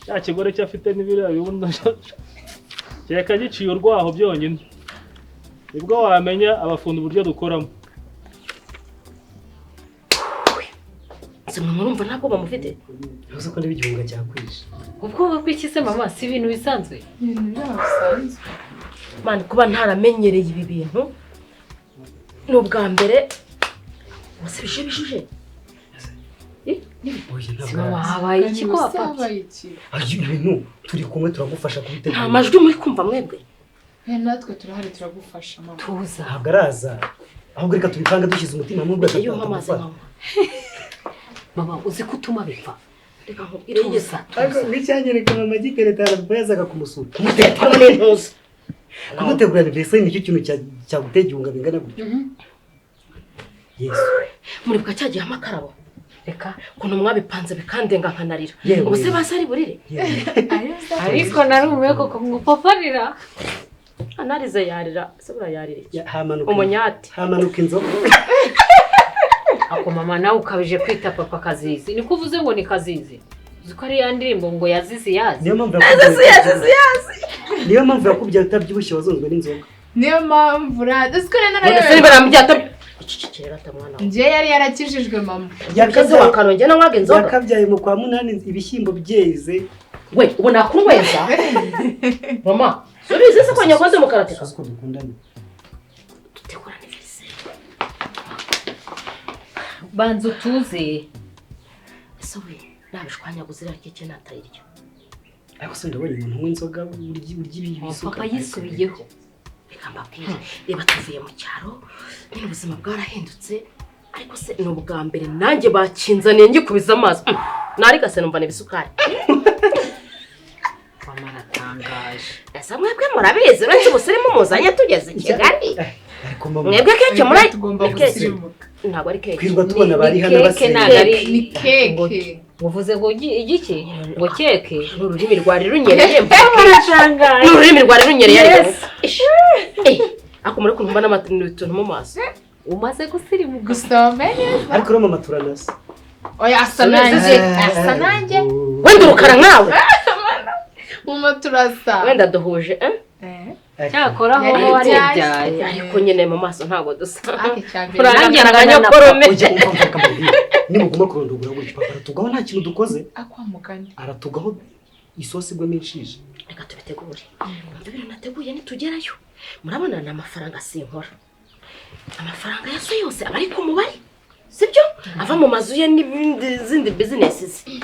Cya kigore cyafite n'ibiriya bibuno. Kereka giciye urwaho byonyine. Nibwo wamenya abafundi uburyo dukoramo. Se murumva ntabwo bamufite? Uzi ko ndebe igihunga cyakwishe. Ubwoba bw'iki se mama si ibintu bisanzwe? Ibintu bisanzwe. Man kuba ntaramenyereye ibi bintu ni ubwa mbere wasibije bijuje. Habaye iki ko habaye iki? Ibintu turi kumwe turagufasha kubitegura. Nta majwi muri kumva mwebwe. Natwe turahari turagufasha mama. Tuza. Ntabwo araza. Ahubwo reka tubipanga dushyize umutima hamwe ubwo Iyo mama atagufata. Mama uzi ko utuma bipfa. Reka nkubwire Tuza. Ariko ngicyanyereka mama gitereta papa yazaga kumusura. Kumutetamo n'intuza. Kumutegura anniversaire nicyo kintu cyagutega igihunga bingana gutyo. Yesu. Muribuka cya gihe amakarabo. Reka ukuntu mwabipanze bikandenga nkanarira. Yewe. Ubu se basi ari burire. Ariko narumiwe koko ngo papa arira. Anarize yarira, se burayarira iki? Hamanuka. Umunyati. Hamanuka inzoga. Ako mama nawe ukabije kwita papa Kazizi. Niko uvuze ngo ni Kazizi. Uzi ko ari ya ndirimbo ngo yazizi yazi. Niyo mpamvu yazizi yazi. Niyo mpamvu yakubyaye utabyibushye wazonzwe n'inzoga. Niyo mpamvu uzi ko rero None se barambye icicikira mwana wawe. Njye yari yarakijijwe mama. Yakaze wakanongera nanywaga inzoga. Yakabyaye mu kwa munani ibishyimbo byeze. We ubu nakunyweza. Mama, subize se ko nyakoze mu karateka. Uzi ko dukundana. Dutegura anniversaire. Banza utuze. Ese we nabishwanyaguza iriya keke natayirya. Ariko se ndabonye umuntu unywa inzoga urya ibisuka. Papa yisubiyeho. Reka mbabwire, reba tuvuye mu cyaro, nyine ubuzima bwarahindutse, ariko se ni ubwa mbere nanjye bakinzaniye ngikubiza amaso. Narigase numva ni ibisukari. Mama aratangaje. Ese mwebwe murabizi uretse ubusirimu muzanye tugeze i Kigali? Ariko mama Mwebwe keke muri tugomba keke. gusirimuka. Ntabwo ari keke. Kwirwa tubona bari hano Keke basenga. ntabwo ari Ni keke. Uvuze ngo igiki? Ngo keke? Ni ururimi rwari runyereye. Aratangaje. Ni ururimi rwari runyereye ariko. Yes. Ish. Ako muri kuntu mbona utuntu mu maso. Umaze gusirimuka. Gusa wambaye neza. Ariko rero mama turanasa. Oya asa nanjye. Asa nanjye. Wenda urukara nkawe. Mama turasa. Wenda duhuje, eh? Cyakora aho Yari waribyaye. Ariko nyine mu maso ntabwo dusa. Ake cyambere. Urangana nka nyokorome. Ujya umva mvuga mbabwire. Nimuguma kurondogora gutyo papa aratugaho nta kintu dukoze. Akwa mugani. Aratugaho isosi igwemo inshishi. Reka tubitegure. Ibyo bintu nateguye nitugerayo. Murabona ni amafaranga sinkora. Amafaranga ya so yose aba ari ku mubare. Sibyo? Ava mu mazu ye n'ibindi zindi business ze.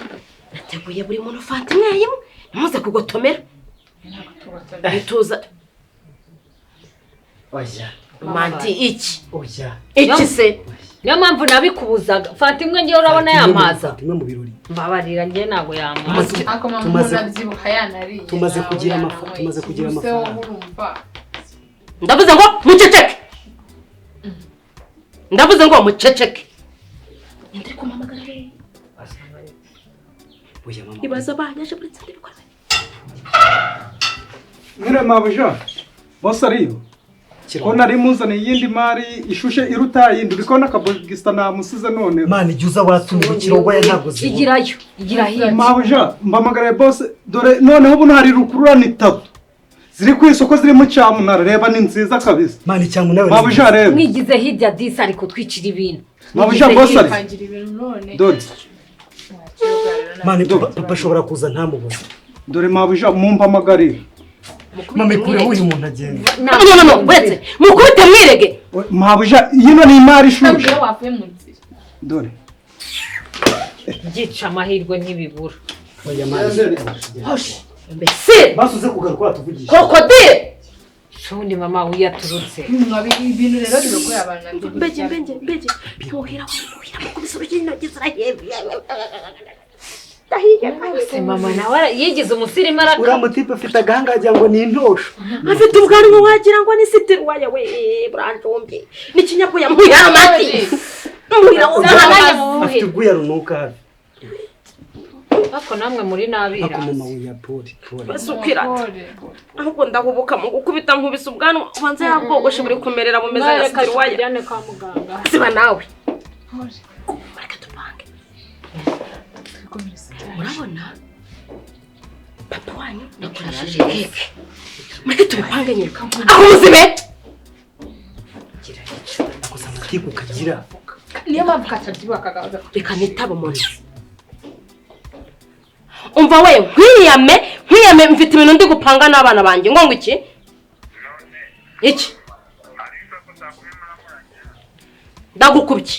Nateguye buri muntu fanta imwe imwe. Ntimuze kugotomera. Nituza Oya. manti iki? Oya. Iki se? Niyo mpamvu nabikubuzaga. Fanta imwe ngewe urabona yamaza. Fanta imwe mu birori. Mbabarira ngewe ntabwo yamaza. Ako mama umuntu abyibuha yanariye. Tumaze kugira tumaze kugira amafaranga. Urumva. Ndavuze ngo muceceke. Ndavuze ngo muceceke. Ndi kumpamagara we. Oya mama. Ibaza banyaje buretse ndabikora. Mwire mabuja, boss ariyo. Ko nari muzaniye iyindi mari ishushe iruta yindi, uri kubona akabogista namusize none. Mani jya uza watumira ikirogwa ntabwo zibura. Igirayo. Igira hirya. Mabuja, mpamagaraye boss, dore noneho buno hari rukururana itatu. Ziri ku isoko ziri mu cyamunara, reba ni nziza kabisa. Mani cyamunara. Mabuja rero. Mwigize hirya disi ariko twicira ibintu. Mabuja boss ari. Pangira ibintu none. Dore. Mani papa ashobora kuza ntamubone. Dore mabuja mumpamagarire. Mama ikureho uyu muntu agenda. No no no, uretse mukubite mwirege. Mabuja, yino ni imari ishushe. Ntabwo wavuye mu nzira. Dore. Gica amahirwe ntibibura. Oya mani. Hoshi. Mbese Basuze kugaruka watuvugisha. krokodile. Shundi mama wiyaturutse. Ibintu rero birogoye abantu nabyo. Mbeje mbeje mbeje. Muhira muhira mukubise urugi intoki zirahebye. Se mama nawe yigize umusirimu araka. Uriya mutipe afite agahanga wagira ngo ni intosho. Afite ubwanwa wagira ngo ni sitiruwaya we buranjombye. N'ikinyabuya muhira amati. Muhira Afite ubwuya runuka hafi. Ariko namwe muri nabira. Ako mama we ya pole pole. Basukira. Ahubwo ndahubuka mu gukubita nkubise ubwanwa ubanza yabwogoshe buri kumerera bumeze nka sitiruwaya. Tujyane kwa muganga. Siba nawe. Reka tupange. Murabona papa wanyu nakoresheje keke. Mureke tubipange nyine. Aho ubuzime. Gusa amatiku kagira. Niyo mpamvu katabyibuha kagahoza. Reka nitaba umuntu. Umva we nkwiyame nkwiyame mfite ibintu ndi gupanga n'abana banjye ngo iki? Iki? Ndagukubye.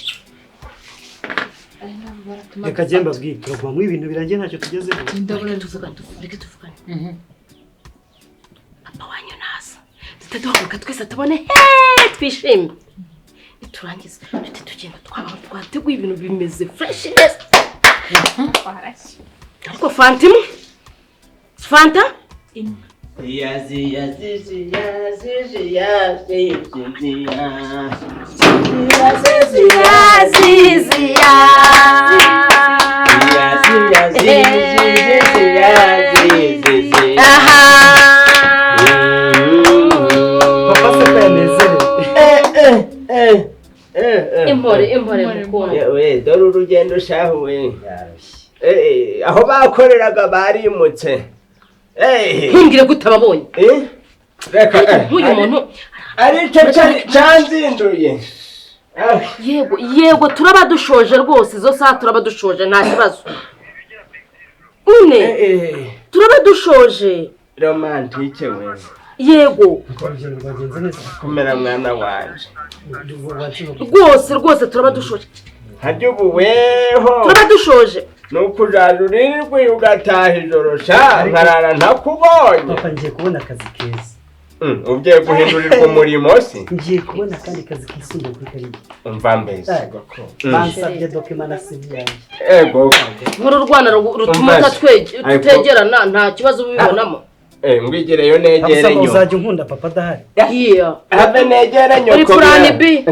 Reka jye mbabwire turaguma mu ibintu birangiye ntacyo tugezeho. Ndabona tuvugane reka tuvugane. Papa wanyu naza. Tutaduhaguruka twese tubone he twishime. Niturangiza duhite tugenda, twaba twateguye ibintu bimeze fresh neza. Ariko fanta imwe, fanta. Yazi yazi yazi yazi Yazi yazi yazi. Aha. Papa se ko yanezerewe? Impore, impore mukundwa. Yewe, dore urugendo shahu we. Aho bakoreraga barimutse. Ntumbwire ko utababonye. Reka Nk'uyu muntu aricyo cyanzinduye. Yego, yego, turaba dushoje rwose, izo saha turaba dushoje, nta kibazo nyine, turaba dushoje. Romantique we. Yego. Urugendo rwagenze neza? Kumera mwana wanje. Rwose rwose turaba dushoje. Harya ubu weho Turaba dushoje. Nuko uraza urirwi ugataha ijoro sha, nkarara ntakubonye. Papa, ngiye kubona akazi keza. Ugiye guhindurirwa umurimo se? Ngiye kubona akandi kazi kisumbuye kuri kariya. Umva mbese. Bansabye document na CV yanjye. Ego. Nkuru rwana rutuma Umva se. tutegerana, nta kibazo ubibonamo. Ngwigireyo negere Abusaba nyoko. uzajya unkunda papa adahari? Yeah. Have negere nyoko. Uri plan B.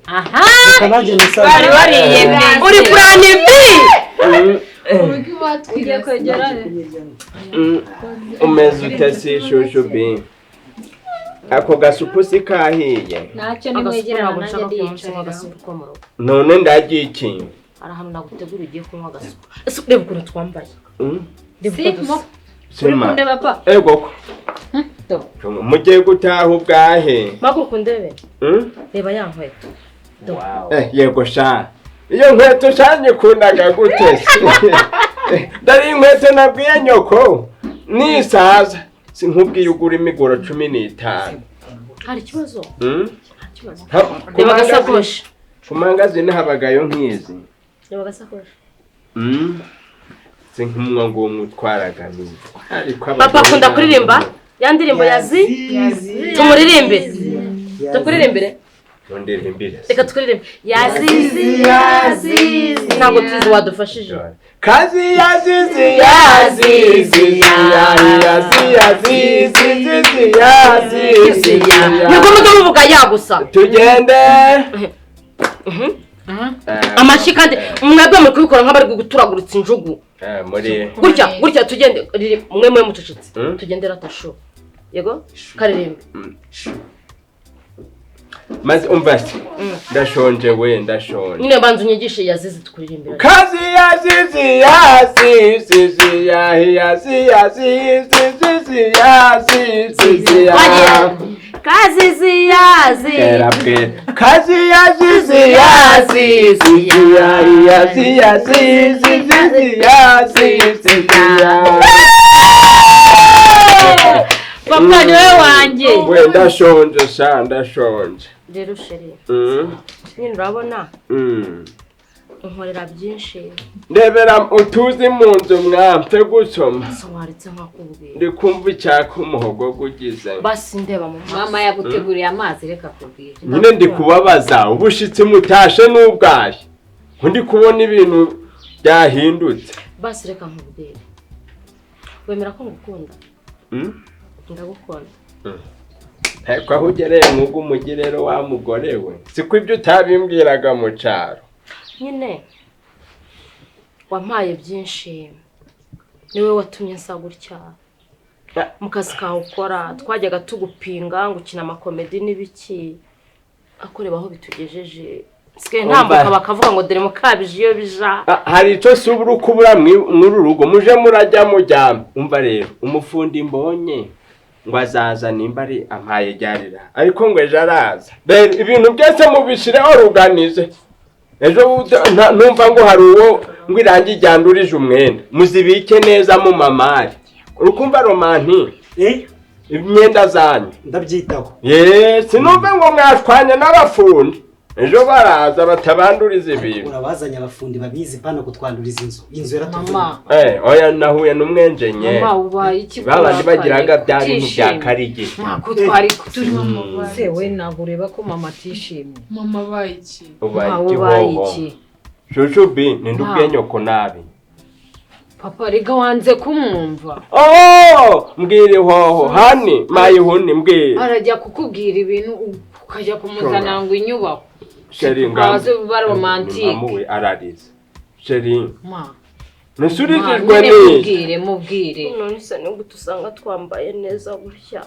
Aha. Reka nanjye nisanzure. Bari wariyemeje. Uri plan B. Ugiye kwegera. Umeze ute si shushu bi? Ako gasupu si kahiye? Ntacyo, Agasupu nimwegerana ntabwo nanjye nshaka kunywa ndiyicarira. agasupu ko mu rugo. None ndagiye iki? Hari ahantu nagutegura, ugiye kunywa agasupu. Ese ureba ukuntu twambaye? Reba uko Simo. dusa. Uri Sima. kundeba pa? Ego. Mugiye gutaha ubwahe? Mpaguruka undebe. Mm? Reba ya nkweto. Yego sha, iyo nkweto sha nyikundaga gute se? Dore inkweto nabwiye nyoko nisaza sinkubwiye ugura imigoro 15. Hari ikibazo? Nta kibazo. Ku Reba mangazi- agasakoshi. Ku mangazini habagayo nk'izi. Reba agasakoshi. Si nk'umwe ngo umutwaraga mizi. Ariko Papa abagore akunda kuririmba ya ndirimbo ya zi. Tumuririmbire, tukuririmbire. Mundirimbire. Reka tukuririmbe yazizi yazizi, ntabwo tuzi, wadufashije. Kazi yazizi yazizi yazizi yazizi yazizi. Nibwo mujya muvuga ya gusa. Tugende. Amashyi kandi mwebwe muri kubikora nk'abari guturaguritsa injugu. Muri Gutya gutya, tugende. Mwe mwe mucecetse. Mm? Tugende ratashu, yego, karirimbe. Maze umva se, ndashonje we, ndashonje. Nyine banza unyigishe yazizi tukuririmbira. Kazi yazizi yazizi yazizi yazizi yazizi ya. Kazizi yazizi. Bwera bwera. Kazi yazizi yazizi yazizi yazizi yazizi ya. Papa niwe wanjye. We, ndashonje sha, ndashonje. Rero chéri, nyine urabona unkorera byinshi. Ndebera utuzi mu nzu mwampe gusoma. So waretse nkakubwira. Ndi kumva icyaka umuhogo gugize. Basi ndeba mu maso. Mama yaguteguriye amazi, reka kubwira. Nyine ndi kubabaza ubushitsi mutashe n'ubwahe. Ndi kubona ibintu byahindutse. Basi reka nkubwire, wemera ko ngukunda? Ndagukunda. Ariko aho ugereye mwuga umujyi rero wa mugore we, siko ibyo utabimbwiraga mu cyaro? Nyine wampaye byinshi, niwe watumye nsa gutya mu kazi kawe ukora. Twajyaga tugupinga ngo ukina amakomedi n'ibiki, akoreba aho bitugejeje, nsigaye ntambuka bakavuga ngo dore mukabije iyo bija. Ah, hari icyo si ubura uko ubura mw'uru rugo muje murajya mujyama. Umva rero, umufundi mbonye ngo azaza nimba ari ampaye ryarira, ariko ngo ejo araza. Rero ibintu byose mubishireho ruganize. Ejo numva ngo hari uwo ngo irangi ryandurije umwenda, muzibike neza mu mamari. Urukumva romanti? Imyenda zanyu Ndabyitaho. Ye, sinumve ngo mwashwanye n'abafundi. Ejo baraza batabanduriza ibintu. Urabazanya abafundi babizi pana kutwanduriza inzu. Inzu yaratuvuye. Mama. Oya nahuye n'umwenjenye. Mama ubaye iki? Babandi bagiraga bya bintu bya karigita. Mako twari turi se we ntabwo ureba ko mama atishimye. Mama ubaye iki? Ubaye iki? Shushu bi ninde ubwiye nyoko nabi? Papa rega wanze kumwumva. Oh, mbwire hoho hani mayihuni mbwire. Arajya kukubwira ibintu ukajya kumuzana ngo inyubako. Sheri ngaze ba romantique. Mamuwe ararize. Sheri. Ma. Nusurijwe ni. Mubwire mubwire. None se ni gute usanga twambaye neza gutya?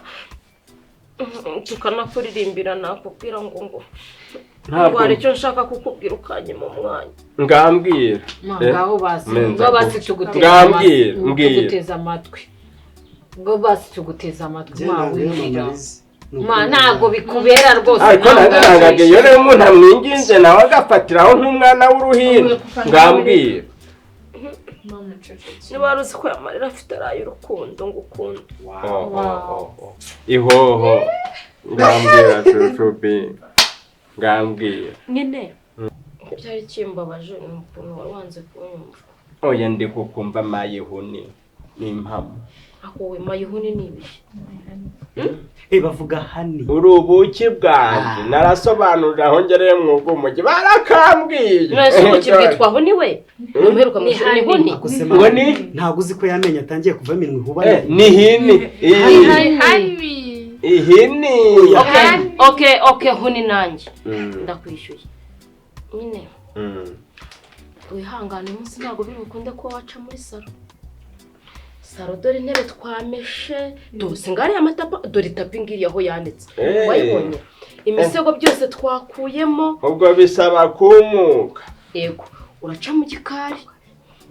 Tukanakuririmbira nakubwira ngo ntabwo hari icyo nshaka kukubwira ukanyima umwanya. Ngambwira. Ngaho basi ngo basi tuguteza amatwi. Ngo basi tuguteza amatwi ma wibwira. Ma ntabwo bikubera rwose. Ariko natangaga iyo rero umuntu amwinginze nawe agafatiraho nk'umwana w'uruhinja. Ngambwira. Niba wari uzi ko amarira afite araye urukundo ngukunda. Ihoho. Ngambwira Shushu. Ngambwira. Nyine byari kimbabaje ni ukuntu wari wanze kunyumva. Oya ndi kukumva mayihuni ni impamo. Ako we mayihuni ni ibiki? Bavuga hani. Uri ubuki bwanjye narasobanurira aho ngereye mwuga umugi barakambwiye. None ubuki bwitwa huni we? Umuheruka mu ishuri ni huni. Ngo ni ntabwo uzi ko yamenye atangiye kuva iminwa ihuba. Ni hini. Ihini. Okay huni nanjye. Ndakwishyuye. Nyine. Wihangane umunsi ntabwo biri bukunde ko waca muri salo. Saro dore intebe twameshe dose ngari amatapa dore tapi ngiri aho yanditse wayibonye imisego byose twakuyemo ubwo bisaba kumuka. Yego uraca mu gikari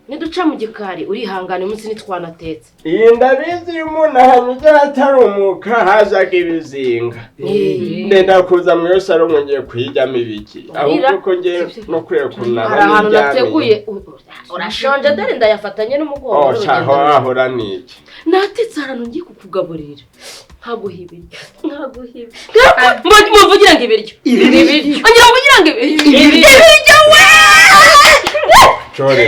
niduca mu gikari urihangana umunsi nitwanatetse. Iyi ndabizi iyo umuntu ahanyuze hatarumuka hazaga ibizinga. Ndenda kuza mu yo saro ngiye kuyijyamo ibiki ahubwo ko ngiye no kwiye kunaba hari ahantu nateguye. Urashonje dore ndayafatanye n'umugongo. Oh cyaho ahora niki natetse ahantu ngiye kukugaburira nkaguha ibiryo nkaguha ibiryo muvugira ngo ibiryo ibiryo ngira muvugira ngo ibiryo we chore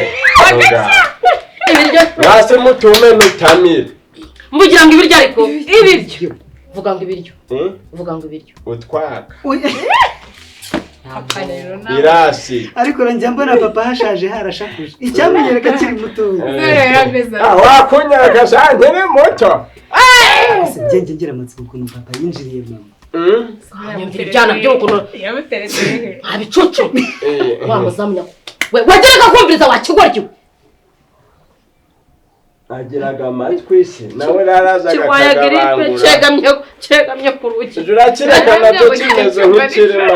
ibiryo nase mutume mutamire mvugira ngo ibiryo ariko ibiryo vuga ngo ibiryo vuga ngo ibiryo utwaka irasi ariko ranjye mbona papa hashaje harashakuje icyamenyereka kiri mutoya wakunyereka sha nkiri muto. Njye ngira amatsiko ukuntu papa yinjiriye mama. Nyumvira ibyana by'ukuntu abicucu wa muzamu we wageraga kumviriza wakigoryi agiraga amatwi se nawe narazaga akagabangura cyegamye ku rugi urakireka nacyo kimeze nk'ikirema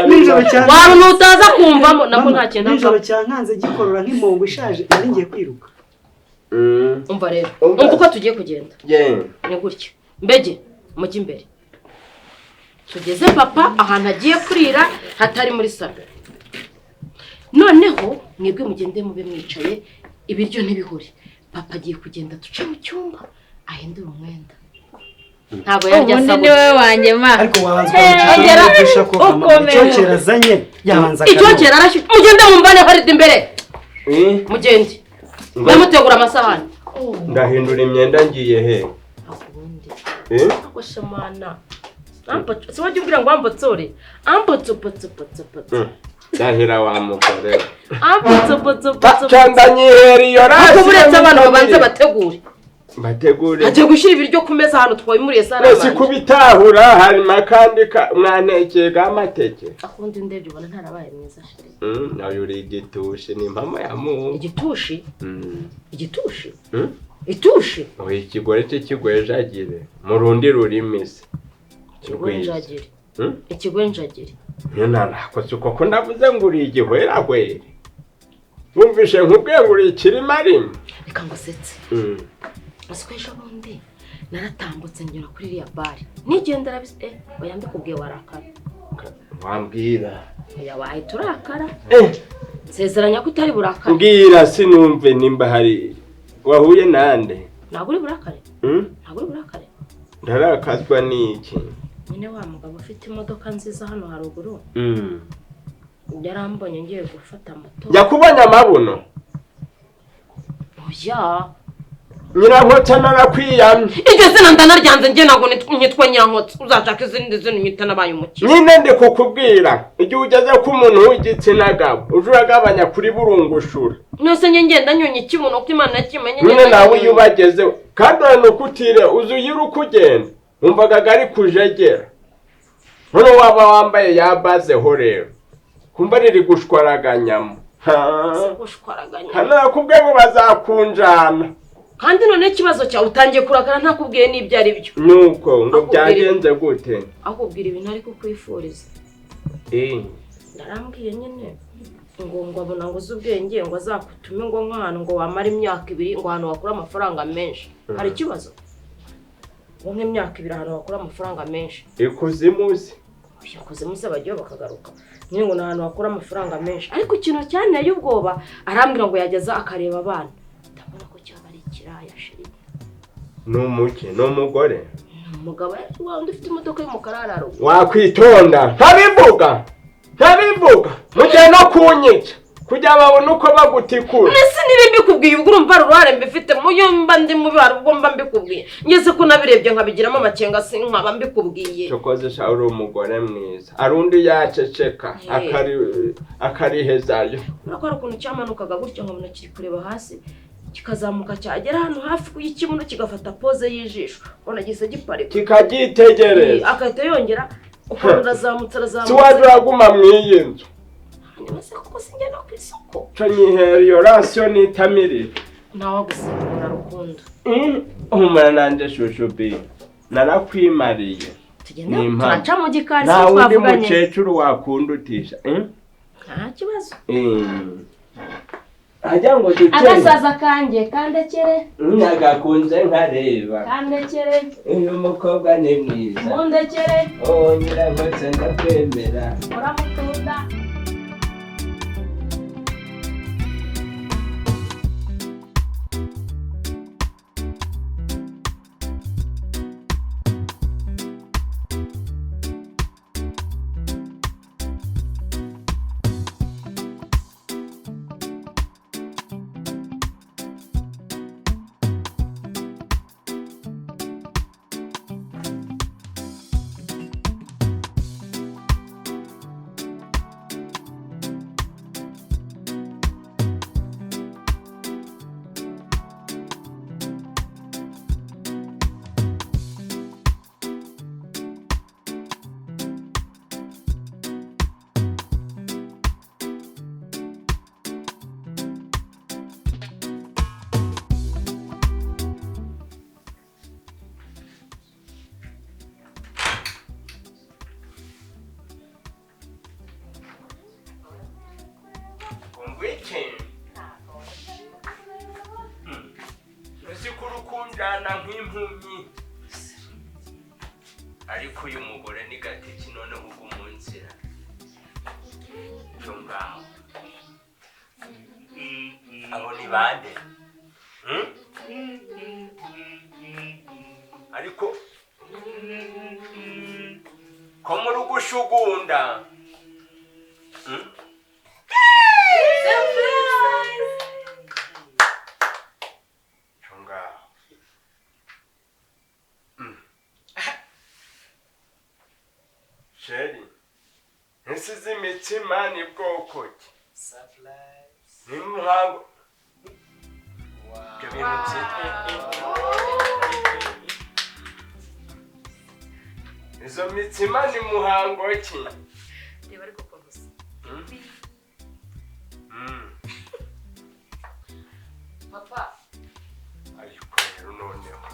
waba utaza kumvamo nako nta kintu nijoro cyankanze gikorora nk'impongo ishaje nari ngiye kwiruka. Umva rero umva uko tugiye kugenda ni gutya mbege mujye imbere tugeze papa ahantu agiye kurira hatari muri salo. Noneho mwebwe mugende mube mwicaye ibiryo ntibihure. Papa agiye kugenda duce mu cyumba ahindura umwenda. Ntabwo yarya sabune. Ubundi niwe wanjye ma. Ariko wabanza ukamucisha ko icyokera azanye yabanza akabona. Icyokera arashyushye mugende mumbane harida imbere. Mugende. Ndamutegura amasahani. Ndahindura imyenda ngiye he? Ako shamana. Ampo si wajya umbwira ngo ampotsore. Ampotsopotsopotsopotso. Ndahira wa mugore. Ampotsopotsopotsopotso. Cyandanyihera iyo rasi. Uretse abantu babanze bategure. Bategure. Agiye gushyira ibiryo ku meza ahantu twabimuriye sara abantu. Ese kubitahura harimo akandi mwantekeye amateke. Akundi ndebye ubona ntarabaye mwiza sheri. Nayo uri igitushi ni impamo ya Mungu. Igitushi? Igitushi? Itushi? Oya ikigore cy'ikigwejagire mu rundi rurimi se. Ikigwenjagire. Ikigwenjagire. Nyina nakoze uko ko ndavuze ngo uri igihwerahwere. Wumvishe nkubwiye ngo uri ikirimarima. Reka ngusetse. Asiko ejo bundi naratambutse ngera kuri iriya bare nigendera oya mbikubwiye warakara. Wambwira. Oya wahita urakara. Nsezeranya ko utari burakare. Mbwira sinumve nimba hari wahuye nande. Ntabwo uri burakare? Ntabwo uri burakare? Ndarakazwa n'iki? Nyine wa mugabo ufite imodoka nziza hano haruguru. Yarambonye ngiye gufata moto. Yakubonye amabuno? Oya. Nyirankotsa narakwiyamye. Iryo zina ndanaryanze njye ntabwo nitwa Nyirankotsa. Uzashaka izindi zina unyita nabaye umukire. Nyine ndi kukubwira igihe ugeze ku muntu w'igitsina gabo uje uragabanya kuri burungushura. Nose njye ngenda nyonya ikibuno ko Imana yakimenye. Nyine nawe iyo ubagezeho kandi uranukutire uzi uyira uko ugenda wumvaga ari kujegera. None waba wambaye yabazeho rero kumva riri gushwaraganyamo. Hano nakubwiye ngo bazakunjana. Kandi none ikibazo cyawe utangiye kurakara ntakubwiye n'ibyo ari byo. Nuko ngo byagenze gute? Akubwira ibintu ariko kwifuriza. Ndarambwiye nyine ngo abona ngo uzi ubwenge ngo azakutume ngo nk'ahantu ngo wamara imyaka 2 ngo ahantu wakura amafaranga menshi. Hari ikibazo? Ngo nk'imyaka 2 ahantu wakura amafaranga menshi. Ikuzimu se? Ikuzimu se bagiye bakagaruka. Nyine ngo n'ahantu wakura amafaranga menshi. Ariko ikintu cyanteye ubwoba arambwira ngo yageza akareba abana. Ndabona ko cyaba ari ikiraya shiri. Numuke n'umugore. Umugabo wa undi ufite imodoka y'umukara araruguru. Wakwitonda ntabivuga. Ntabivuga. Mujye no kunyica kugira babone uko bagutikura. Nese niba mbikubwiye ubwo urumva uruhare mbifite muyo mba ndi mubi hari ubwo mba mbikubwiye. Ngeze ko nabirebye nkabigiramo amakenga sinkaba mbikubwiye. Cyokoze sha uri umugore mwiza. Arundi yaceceka akarihezayo. Urako hari ukuntu cyamanukaga gutya nkabona kiri kureba hasi. Kikazamuka cyagera hano hafi y'ikibuno kigafata pose y'ijisho. Ubona gise giparika. Kikagitegereza. Akahita yongera ukuntu urazamutse arazamutse. Si uraguma mw'iyi nzu. Hanyuma se kuko sinjya no ku isoko. Cyo nyihera iyo rasiyo nitamirire. Ntawagusimbura Rukundo. Humura nanjye shushu bi. Narakwimariye. Tugenda turaca mu gikari se twavuganye. Nta wundi mukecuru wakundutisha. Nta kibazo. Ajya ngo duce. Agasaza kanjye kandekere. Nagakunze nkareba. Kandekere. Uyu mukobwa ni mwiza. Mundekere. Oh Nyirankotsa ndakwemera. Uramukunda. Nk'impumyi ariko uyu mugore ni gateki noneho ubwo mu nzira cyo ngaho abo ni bande ariko ko muri gushugunda Sheri, nsize imitsima ni bwoko ki? Ni muhango. Ibyo bintu byitwa izo mitsima ni muhango ki? Reba ariko ukuntu usa. Papa. Ariko rero noneho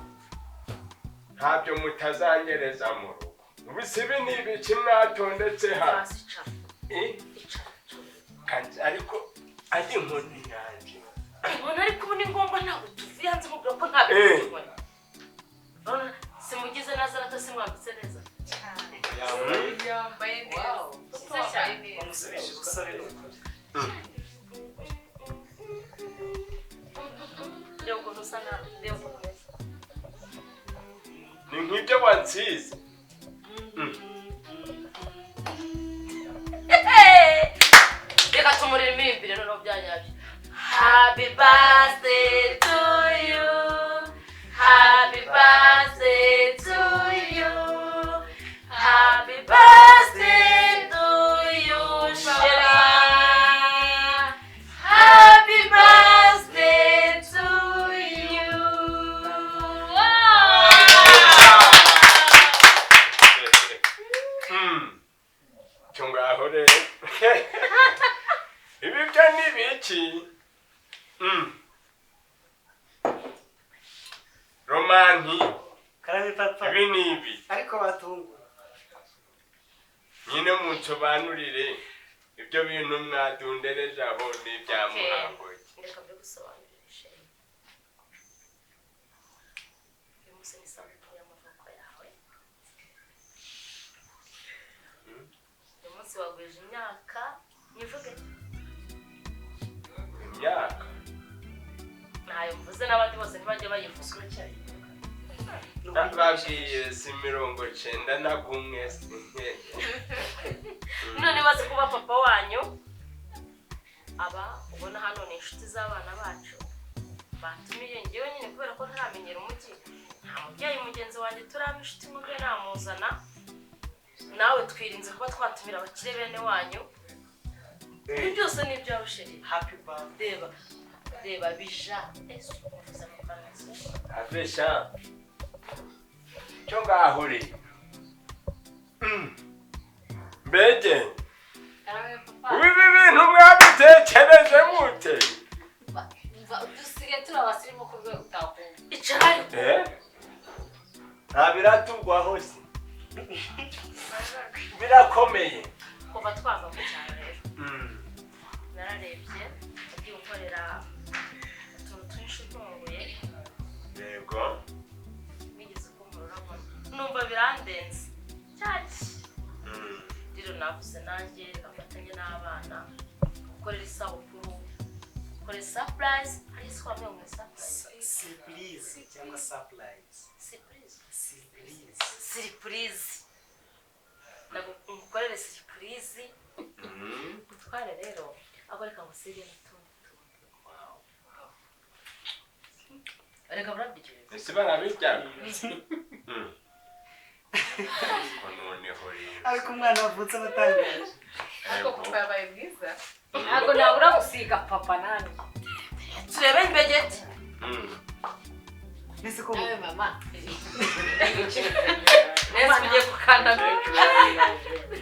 ntabyo mutazanyereza mu rugo. Ubisibi ni ibiki mwatondetse hano? Ariko ari inkoni yanjye. Inkoni ariko ubu ni ngombwa ntabwo tuvuye hanze mubwira ko nta bintu. Simugize neza na simwambitse neza. Yambaye neza. Wamusubije ubusore n'ukuri. Reba ukuntu usa nabi, reba ukuntu umeze. Ni nk'ibyo wansize. Reka tumuririmbire noneho byanyabyo. Happy birthday to you. Happy birthday to you. Happy birthday to you, Sheri. Happy birthday to you. Cyo ngaho rero. Ibi byo ni ibiki? Romanti. Karame papa. Ibi ni ibi. Ariko batungu. Nyine munsobanurire ibyo bintu mwadundereje aho ni ibya muhango. Reka mbigusobanurire Sheri. Uyu munsi ni isabukuru y'amavuko yawe. Uyu munsi wagwije imyaka nyivuge. Imyaka? Ntayo mvuze n'abandi bose ntibajya bayivuga. Nababwiye si 91 si. None bazi kuba papa wanyu aba ubona hano ni inshuti z'abana bacu batumiye ngewe nyine kubera ko ntaramenyera umujyi, nta mubyeyi mugenzi wanjye turaba inshuti mube namuzana, nawe twirinze kuba twatumira abakire bene wanyu. Ibi byose ni ibyawe Sheri. Happy birthday. Reba reba bija ese uvuze amafaranga. Avesha. Cyo ngaho rero. Mbege. Ibi bintu mwabitekereje mute? Dusigaye turi abasirimu ku rwego utakumva. Icara ariko. Nta biratugwaho se. Birakomeye. Kuva twava mu cyaro rero. Nararebye ugiye gukorera utuntu twinshi utunguye. Yego. Nigeze kumurura numva birandenze. Cyaki. Rero navuze nanjye afatanye n'abana gukorera isabukuru, gukorera surprise, hari isi wambaye ngo surprise. Surprise cyangwa surprise. Surprise. Surprise. Surprise. Nagukorere surprise. Gutware rero aho reka ngo usige n'utundi tuntu. Reka burabyo. Ese barabirya? Ariko umwana wavutse abatangaje. Ariko papa yabaye mwiza. Ntabwo nabura gusiga papa nanjye. Turebe imbegeti. Nese ko nawe mama. Nese ugiye gukandamira.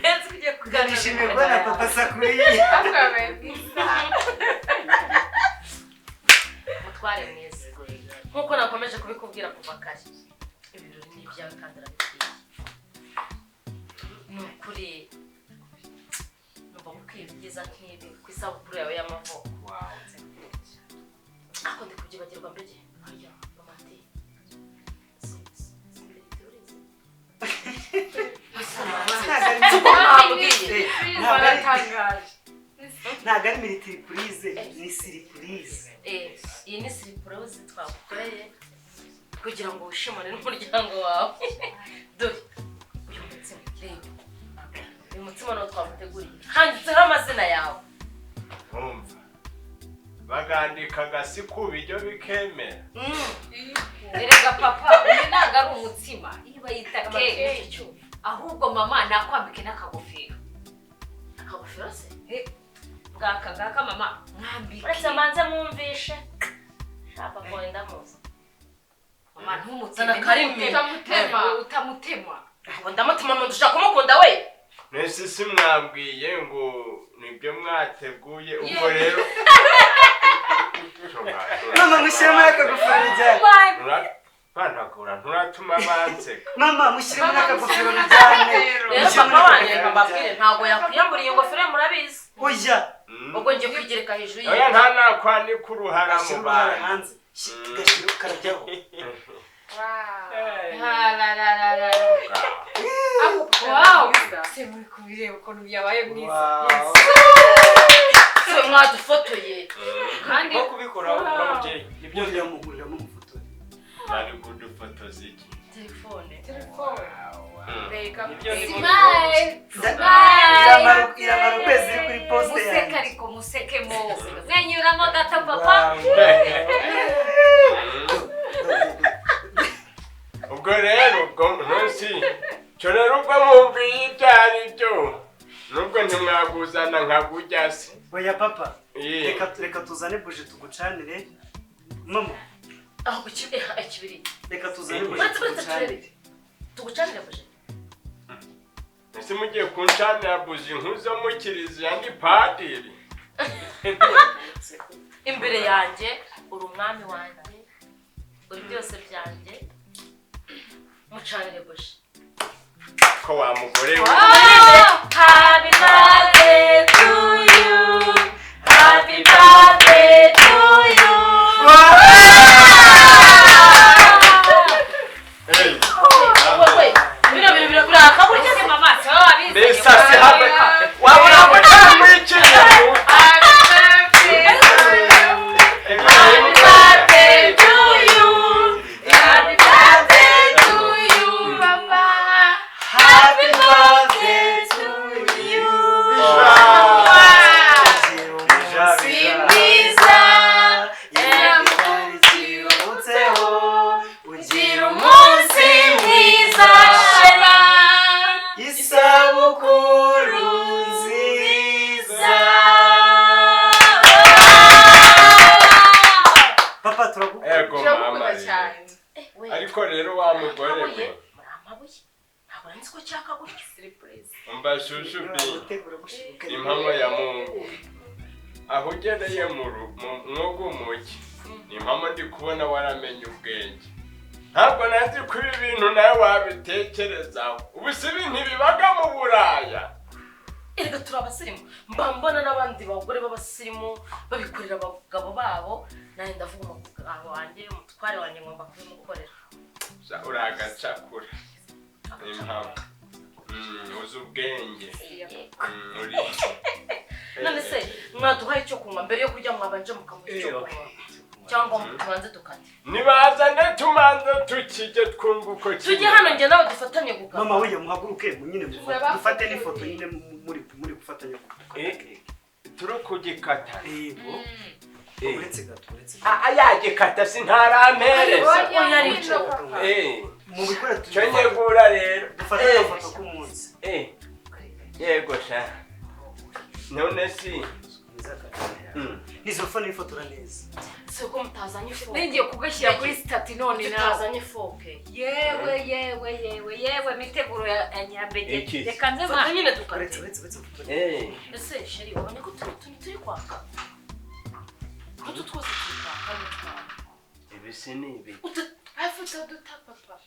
Nese ugiye gukandamira. Nishimiye kubona papa sakuriye. Papa yabaye mwiza. Mutware mwiza. Nkuko nakomeje kubikubwira kuva kare. Ibirori ni ibyawe kandi urabikwiye. Ni ukuri numva gukwiye ibyiza nk'ibi ku isabukuru yawe y'amavuko. Ako ndi kubyibagirwa mbege. Harya Romanti. Ntabwo ari militipurize, ni siripurize. Iyi ni siripurize twagukoreye kugira ngo wishimane n'umuryango wawe. Dore uyu mutsima, reba uyu mutsima nawo twaguteguriye, handitseho amazina yawe. Umva bagandika agasi ku biryo bikemera. Erega papa, uyu ntabwo ari umutsima, iyi bayita keke. Ahubwo mama nakwambike n'akagofero. Akagofero se? Bwaka ngaka mama mwambike. Uretse manze mwumvishe. Shaka ko ndamuzi. Mama ntumuteme, utamutema, utamutema. Ngo ndamutema mu dushaka kumukunda we. Nese si mwambwiye ngo nibyo mwateguye ubwo rero. Mama mushyire muri akagofero bijyane. Banagura nturatuma banseka. Mama mushyire muri akagofero bijyane. Rero papa wanjye mbabwire ntabwo yakwiyambura iyo ngofero murabizi. Oya. Ubwo ngiye kwigereka hejuru yiye. Oya nta nakwanika uruhara mu bantu. Hanze. Tugashyira karajyaho. Wow. Se muri kubireba ukuntu yabaye mwiza. Se mwadufotoye. Kandi ko kubikora umubyeyi ibyo byamuhurira mu mufotoye. Bari kudufotoza iki? Telefone. Telefone. Reka. Smile. Smile. Iramara ukwezi iri kuri poste yanjye. Museke ariko musekemo. Mwenyuramo gato papa. Ubwo rero ubwo ntusi cyo rero ubwo mubwiye ibyo ari byo nubwo ntimwaguzana nkagujya se. Oya papa, reka tuzane buje tugucanire. Mama. Aho ikibiri. Reka tuzane buje tugucanire. Tugucanire buje. Ese mugiye kuncanira buji nkuzo mu kiliziya ndi padiri. Imbere yanjye uri umwami wanjye, uri byose byanjye. Mucanire buji. Ko wa mugore we. Happy birthday to you. Happy birthday to you. Hey. Wait. Bino bino biraka burya se mama. Mbese se habe. Wabona ko cyamwikiriye. Happy birthday to you. Happy birthday to you, papa. Happy birthday to you. Simbiza, ugira umunsi mwiza, shema. Isabukuru nziza. Papa turagukunda. Ego mama. Ariko rero wa mugore we. Ntabwo nzi ko cyaka gutya surprise. Umva shushu bi. Impamo ya Mungu. Aho ugereye mu mwogo muki. Ni impamo ndi kubona waramenye ubwenge. Ntabwo nazi ko ibi bintu nawe wabitekerezaho. Ubu si ibintu bibaga mu Buraya. Erega turi abasirimu. Mba mbona n'abandi bagore b'abasirimu babikorera abagabo babo, nanjye ndavuga umugabo wanjye, umutware wanjye ngomba kubimukorera. Uragacakura. Ni impamo. Uzi ubwenge. Uri. None se mwaduhaye icyo kunywa mbere yo kurya mwabanje mukamuha icyo kunywa cyangwa tubanze tukate. Nibazane tumanze tukijye twumva uko kimeze. Tujye hano njye nawe dufatanye gukata. Mama we muhaguruke nyine dufate n'ifoto nyine muri gufatanya gukata. Turi kugikata. Yego. Uretse gato uretse. Yagikata sintarampereza. Oya arico. Mu bikora tunyegura rero. Dufate agafoto k'umunsi. Yego sha. None si nizo fone ifotora neza. Siko mutazanye foke. Ningiye kugashyira kuri stati none nawe. Mutazanye foke. Yewe yewe yewe yewe miteguro ya Nyirambege. Reka nze ma nyine tukate. Uretse. Ese sheri wabonye ko turi kwaka. Utu twose turi kwaka n'utwawe. Ibi si ni ibi. Afuta duta papa.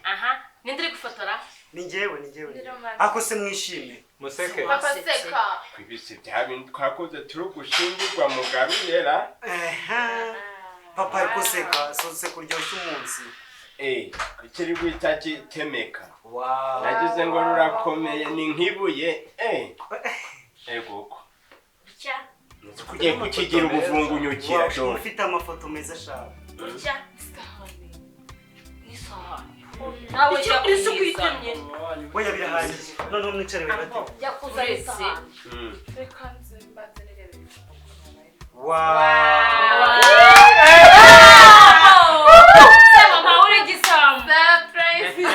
Aha, ninde uri gufotora? Ni njyewe, ni njyewe. Ako se mwishime. Museke. Papa seka. Kwibisi bya bintu twakoze turi gushingirwa mugaruyera. Papa ariko seka, sose kuryoshya umunsi. Kiri guhita kitemeka. Wow. Nagize ngo rurakomeye ni nkibuye. Ego uko. Bucya. Kugiye kukigira ubuvungunyukira. Ufite amafoto meza shaka. Bucya. Nawe icyo uri kuyitemye. Oya birahagije. Noneho mwicare bibate. Jya kuzana isahani. Reka nze mbanze nirebe. Wow. Se mama uri gisambo. Surprise.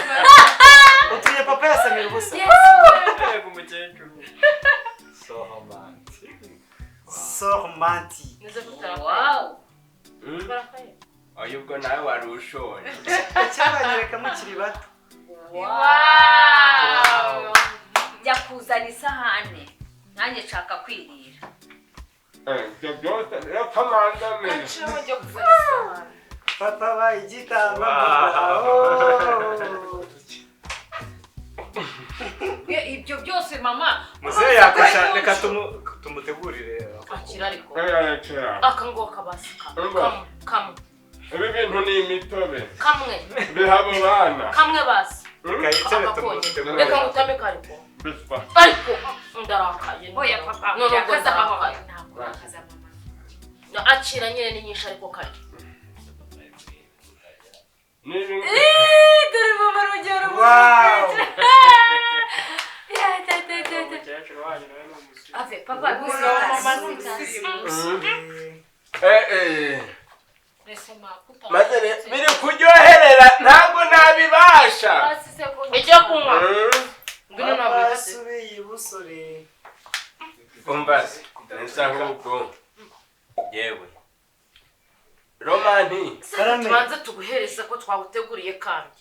Utuye papa yasamira ubusa. Yego umukecuru. So romantic. So romantic. Wow. Oya ubwo nawe wari ushoje. Cyabanyereka mukiri bato. Wow. Jya kuzana isahane. Nanjye nshaka kwirira. Ibyo byose rero kamandamira. Papa bayigitamba. Ibyo byose mama. Muzehe yakosha reka tumutegurire. Akira ariko. Aka ngo kabasika. Kamwe. Ibi bintu ni imitobe. Kamwe. Bihabo bana. Kamwe basi. Reka yicare tumutegurire. Reka ngutame kariko. Ariko ndarakaye. Oya papa. None ubwo mama. Ntabwo urakaza mama. Akira nyine ni nyinshi ariko kare. Maze biri kuryoherera ntabwo nabibasha. Icyo kunywa. Ngwino ntabwo asubiye ibusore. Umbaze nsa nk'ubwo. Yewe. Romani. Tubanze tuguhereza ko twawuteguriye kandi.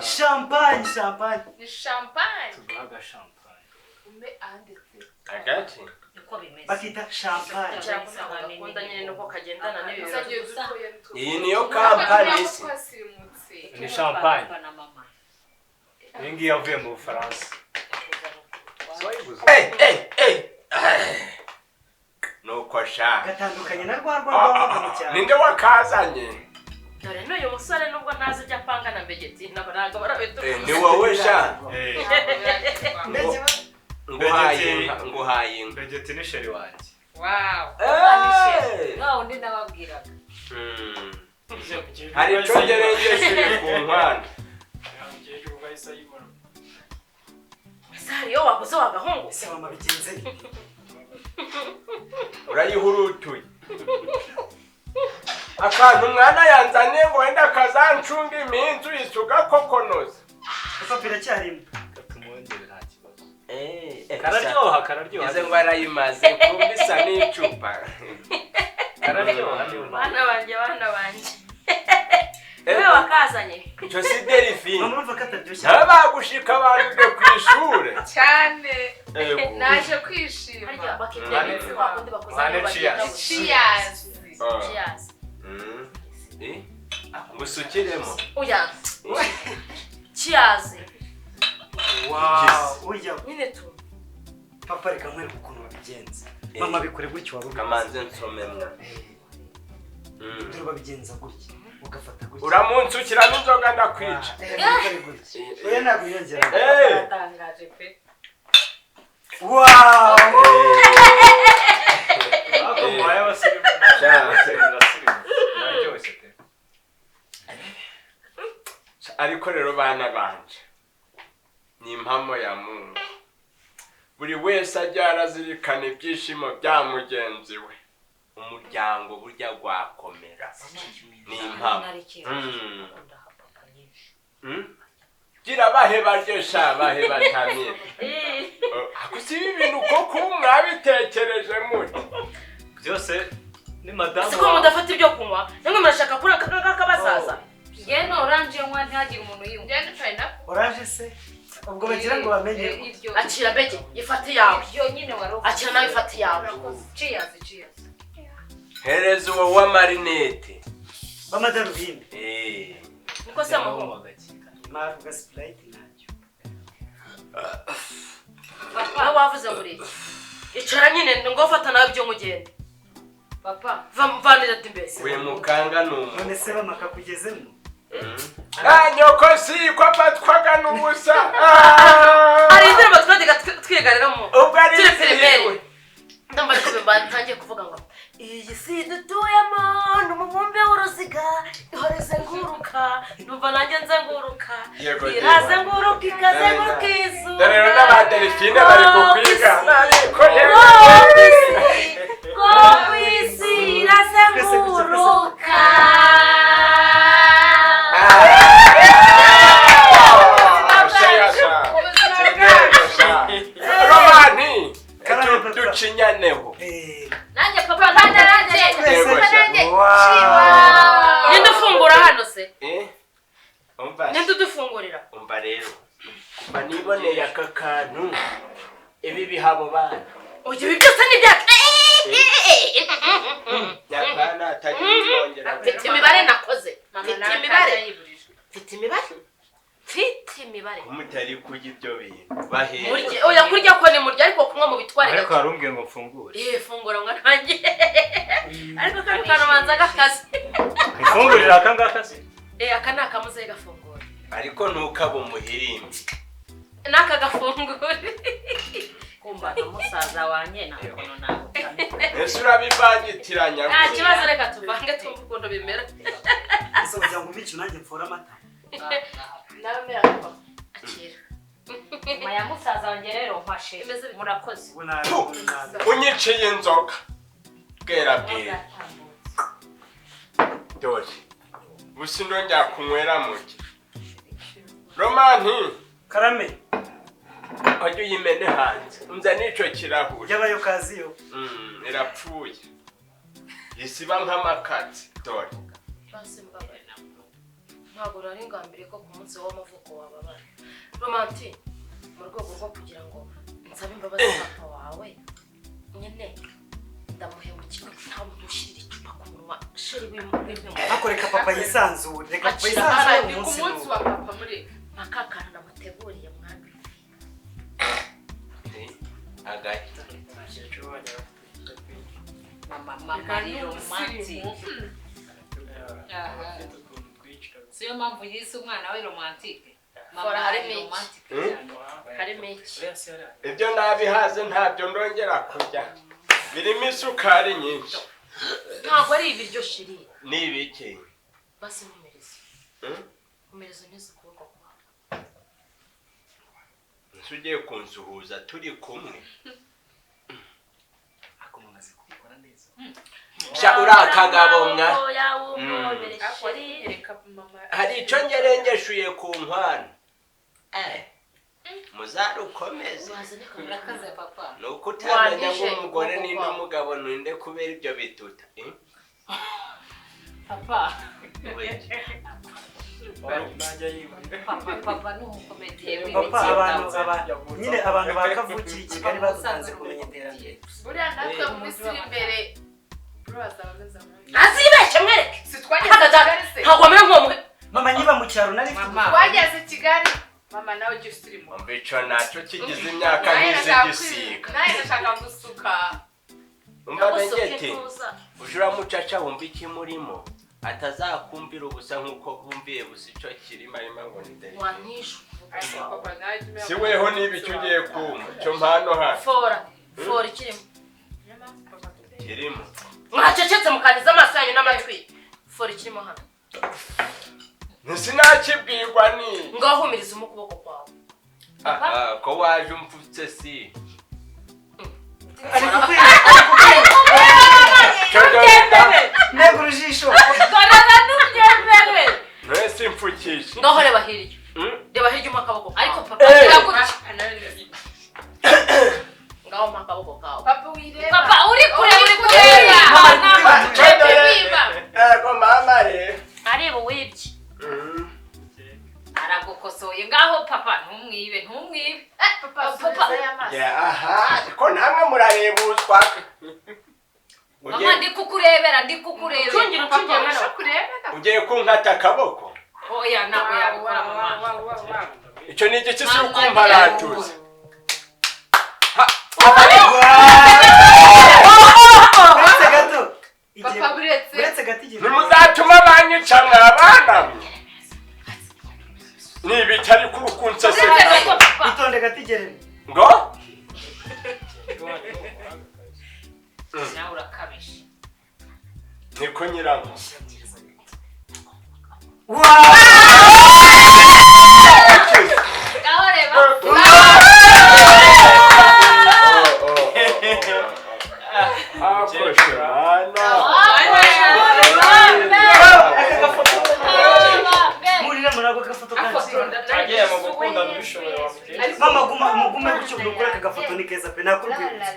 Champagne, champagne. Ni champagne. Tuguhaga champagne. Umbe anditse. Agati. Niko bimeze. Bakita champagne. Akunda nyine nuko kagendana n'ibirori. Iyi niyo kampani se. Ni champagne. Iyi ngiyi yavuye mu Bufaransa. Nuko sha. Gatandukanye na rwa rwa mu cyaro. Ninde wakazanye? Dore n'uyu musore nubwo ntazi ibyo apanga na Mbegeti ntabwo barabitu. Ni wowe sha. Nguhaye inka. Mbegeti ni sheri wanjye. Wow. Wa undi nababwiraga. Hari icyo ngerengesheje ku nkwano. Ese hariyo waguze wagahungu? Ese mama bigenze. Urayihurutuye. Akantu umwana yanzaniye ngo wenda kazancunga iminsi isuga kokonoza. Papa biracyarimo. Katumwongere nta kibazo. Kararyoha kararyoha. Ize ngo arayimaze kumva isa n'icupa. Kararyoha. Bana banjye bana banjye. Niwe wakazanye. Cyo si Delphine. Mama urumva kataryoshye. Ntabagushika abantu ku ishure. Cyane. Naje kwishima. Harya bakitebetse bakundi bakoze Cheers. Cheers. Ngusukiremo. Oya. Cheers. Wow, oya. Nyine tu. Papa reka nkwereke ukuntu babigenza. Mama bikore gutyo wari ubizi. Kamanze nsomemwa. Dore babigenza gutya. Ugafata gutya. Uramunsukiramo inzoga ndakwica. Oya ntabwo yongera. Atangaje pe. Wow. Ako mwaye abasirimu. Ariko rero bana banje ni impamo ya Mungu. Buri wese ajya arazirikana ibyishimo bya mugenzi we. Umuryango burya gwakomera. Ni impamo. Gira bahe barye sha bahe batamira. Akusi ibintu koko mwabitekereje muti. Byose ni madamu. Siko mudafata ibyo kunywa. Namwe murashaka kuri aka kabasaza. Yeno orange nywa ntagira umuntu yinywa. Yeno pineapple. Orange se ubwo bagira ngo bamenye. Akira beke ifate yawe. Ibyo nyine waro. Akira nawe ifate yawe. Cheers cheers. Hereza uwo wa marinette. Bamadarubindi. Niko se muhungu. Mavuga Sprite ntacyo. Papa wavuze muri iki? Icara nyine ngo fata nawe ibyo ngugende. Papa mvanira ati mbese. We mukanga numu. None se bamaka kugezemo. Nyoko si ko afatwaga n'ubusa. Hari indirimbo twajyaga twigariramo. Ubwo ari turi primaire. Ndumva ariko batangiye kuvuga ngo iyi si dutuyemo ni umubumbe w'uruziga ihora izenguruka numva nanjye nzenguruka irazenguruka ikazenguruka izuba. Dore rero n'aba Delphine bari kukwiga. Ko ku isi irazenguruka. Romani ducinyaneho. Nanjye papa nanjye nanjye. Ninde ufungura hano se? Ninde udufungurira? Umva rero. Kuva niboneye aka kantu ibi bihabo bana. Oya ibi byose ni ibyacu. Nyakana atagira yongera. Mfite imibare nakoze. Mfite imibare. Mfite imibare. Mfite imibare. Kumutari kurya ibyo bintu. Bahe. Oya kurya ko ni murya ariko kunywa mu bitware gato. Ariko harumbwiye ngo mfungure. Fungura ngo nanjye. Ariko kano karubanza gakaze. Mfungurira aka ngaka se? Aka ni akamuze gafungura. Ariko ntukaba umuhirimbi. Naka gafungure. Kumba na musaza wanjye ntabwo nawe. Ese urabivangitiranya. Nta kibazo reka tuvange twumve ukuntu bimera. Ese wagira ngo umbice nanjye mfora amata. Nawe mera papa. Akira. Mama ya musaza wanjye rero mfashe. Murakoze. Unyiciye inzoga. Bwera bwera. Dore. Busi ndongera kunywera muke. Romanti. Karame. Wajya uyimene hanze. Unzanire ico kirahure. Yabayo kaziyo. Irapfuye. Isiba nk'amakatsi. Dore. Basi mbabarira. Ntabwo nari ngambiriye ko ku munsi w'amavuko wababara. Romanti, mu rwego rwo kugira ngo nsabe imbabazi papa wawe, nyine ndamuhemukira nta muntu ushyirira icupa ku munwa. Sheri w'impemu. Akoreka papa yisanzure. Reka papa yisanzure umunsi. Ku munsi wa papa muri makakana namuteguriye mwana. Agaki. Mama mama ni romantic. Siyo mpamvu yise umwana we romantique. Mama hari romantique. Harimo iki? Ibyo nabihaze ntabyo ndongera kurya. Birimo isukari nyinshi. Ntabwo ari ibiryo shiri. Ni ibiki? Basi nkumereze. Nkumereze neza ukuboko kwawe. Nsugiye kunsuhuza turi kumwe. Akomumaze kubikora neza. Sha urakagabo mwa. Hari ico ngerengeshuye ku nkwano. Muzarukomeze. Murakoze papa. Nuko utamenya ngo umugore ninde umugabo ninde kubera ibyo bituta. Papa. Papa ni umukomediye. Papa abantu nyine abantu bakavukiye i Kigali badutanze kumenya iterambere. Buriya natwe mu minsi iri imbere bro azaba ameze nka azibeshye mwereke. Si twageze Kigali se? Ntabwo wamera nk'uwo mugore. Mama nyiba mu cyaro nari mfite. Twageze Kigali. Mama nawe ujye usirimuka. Umva ico nacyo kigize imyaka nk'iz'igisiga. Nawe ndashaka gusuka. Umva bengeti. Uje uramucaca wumva ikimurimo. Atazakumvira ubusa nkuko bumviye busa ico kirimo arimo ngo ni deri. Wantisha. Si weho niba icyo ugiye kumva cyo mpano hano. Fora. Fora ikirimo. Kirimo. Mwacecetse mukaniza amaso yanyu n'amatwi. Fora ikirimo hano. Ntisinakibwirwa ni. Ngaho humiriza umukuboko kwawe. Aha, ko waje umfutse si. Ariko kwira. Mbega urujisho. Dore Mwese mfukishe. Ngaho reba hirya. Reba hirya umpa akaboko. Ariko papa iragutya. Ngaho umpa akaboko kawe. Papa wireba. Papa uri kure uri kureba. Ego mama re. Areba wibye. Aragukosoye ngaho papa ntumwibe ntumwibe. Papa papa. Ya aha, ko namwe murarebuzwa. Mama ndi kukurebera ndi kukurebera. Cungira ucungira mwana. Ugiye kunkata akaboko? Oya ntabwo yabikora mama. Icyo ni igiki si ukumparatuza. Uretse gato. Papa buretse. Uretse gato igihe. Nimuzatuma banyica mwabana mwe. Niba ari kurukunseseka. Itonde gato igerere. Ngo? Nawe urakabije. Niko nyirango. Ngaho reba. Murira muragwa agafoto kanjye. Agiye mu gukundana ubishoboye wamutera. Mama guma mugume gutyo nukora aka gafoto ni keza pe nakurwibutsa.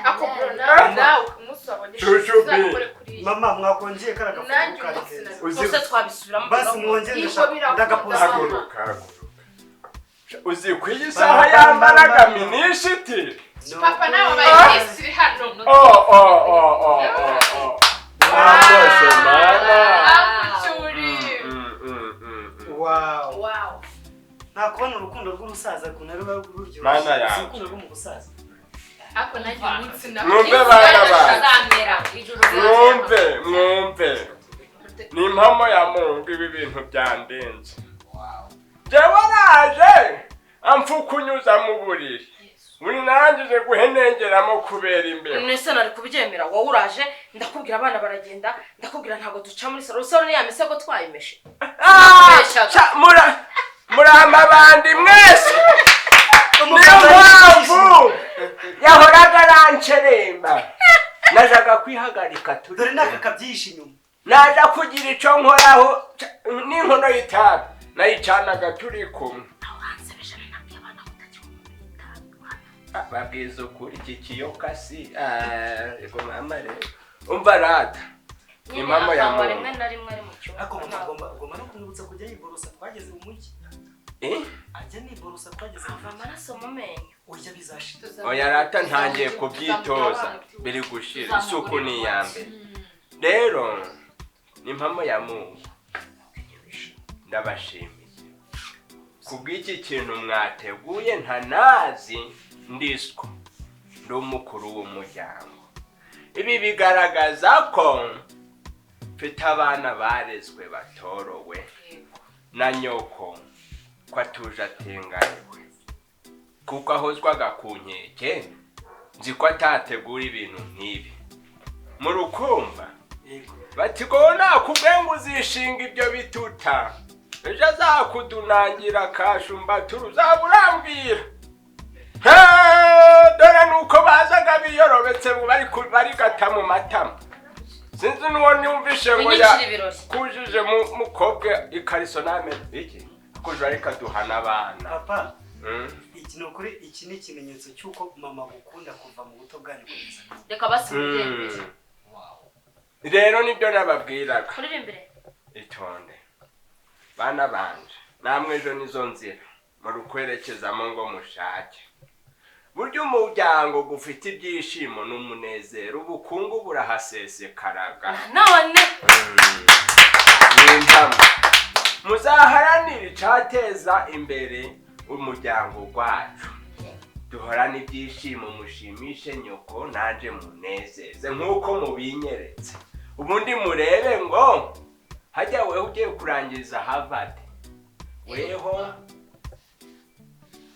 Ako bro nawe umunsi wabonye uzakore kuri. Mama mwakongeye kara gafoto kari keza. Gusa twabisubiramo. Basi mwongere ndagapoza. Haguruka. Uzi ku iyi saha yambaraga minisitiri. Papa nawe wabaye minisitiri hano. Oh. Mwakoshe mama. Akucyuri. Wow. Wow. Nakubona urukundo rw'urusaza kuntu ruba ruryoshye. Mana yanjye. Urukundo rwo mu busaza. Ako nanjye umunsi na. Mwumve bana banjye. Mwumve. Ni impamo ya Mungu ibi bintu byandenze. Jewe naje amfukunyuza mu buriri. Muri narangije guhenengeramo kubera imbeho. Nese nari kubyemera wowe uraje ndakubwira abana baragenda ndakubwira ntabwo duca muri salo salo ni ya misego twayimeshe. Mura murama bandi mwese. Niyo mpamvu yahoraga aranceremba, najaga kwihagarika turi. Dore n'aka kabyihishe inyuma. Naja kugira ico nkoraho n'inkono y'itabi nayicanaga turi kumwe. Babwiza ukuri, iki kiyoka si ego mama rero umva rata ni mama ya muntu rimwe na rimwe ari mu cyumba. Ariko ugomba no kumwibutsa kujya yiborosa twageze mu mujyi. Ajya niborosa twageze mu amaraso mu menyo. Urya bizashira. Oya rata ntangiye kubyitoza biri gushira, isuku ni iya mbere. Rero ni mpamo ya Mungu, ndabashimiye kubw'iki kintu mwateguye. Ntanazi ndiswa ndi umukuru w'umuryango. Ibi bigaragaza ko mfite abana barezwe batorowe na nyoko ko atuje atengariwe, kuko ahozwaga ku nkeke nzi ko atategura ibintu nk'ibi. Murukumva bati ngo nakubwiye ngo uzishinga ibyo bituta, ejo azakudunangira kashumba uzaba urambwira. Dore nuko bazaga biyorobetse barigata mu matama. Sinzi n'uwo numvishe ngo yakujije mukobwa ikariso name iki kuja ariko duhana abana. Papa, iki ni ukuri, iki ni ikimenyetso cy'uko mama gukunda kuva mu buto bwanyu kugeza. Reka basi mugende. Rero nibyo nababwiraga. Kuririmbire. Itonde. Bana banje, namwe ejo nizo nzira murukwerekezamo ngo mushake. Burya umuryango gufite ibyishimo n'umunezero, ubukungu burahasesekaraga. None nimpamo muzaharanira icateza imbere umuryango wacu. Duhorane ibyishimo, mushimishe nyoko nanje munezeze nkuko mubinyeretse. Ubundi murebe ngo hajya weho ugiye kurangiza Harvard, weho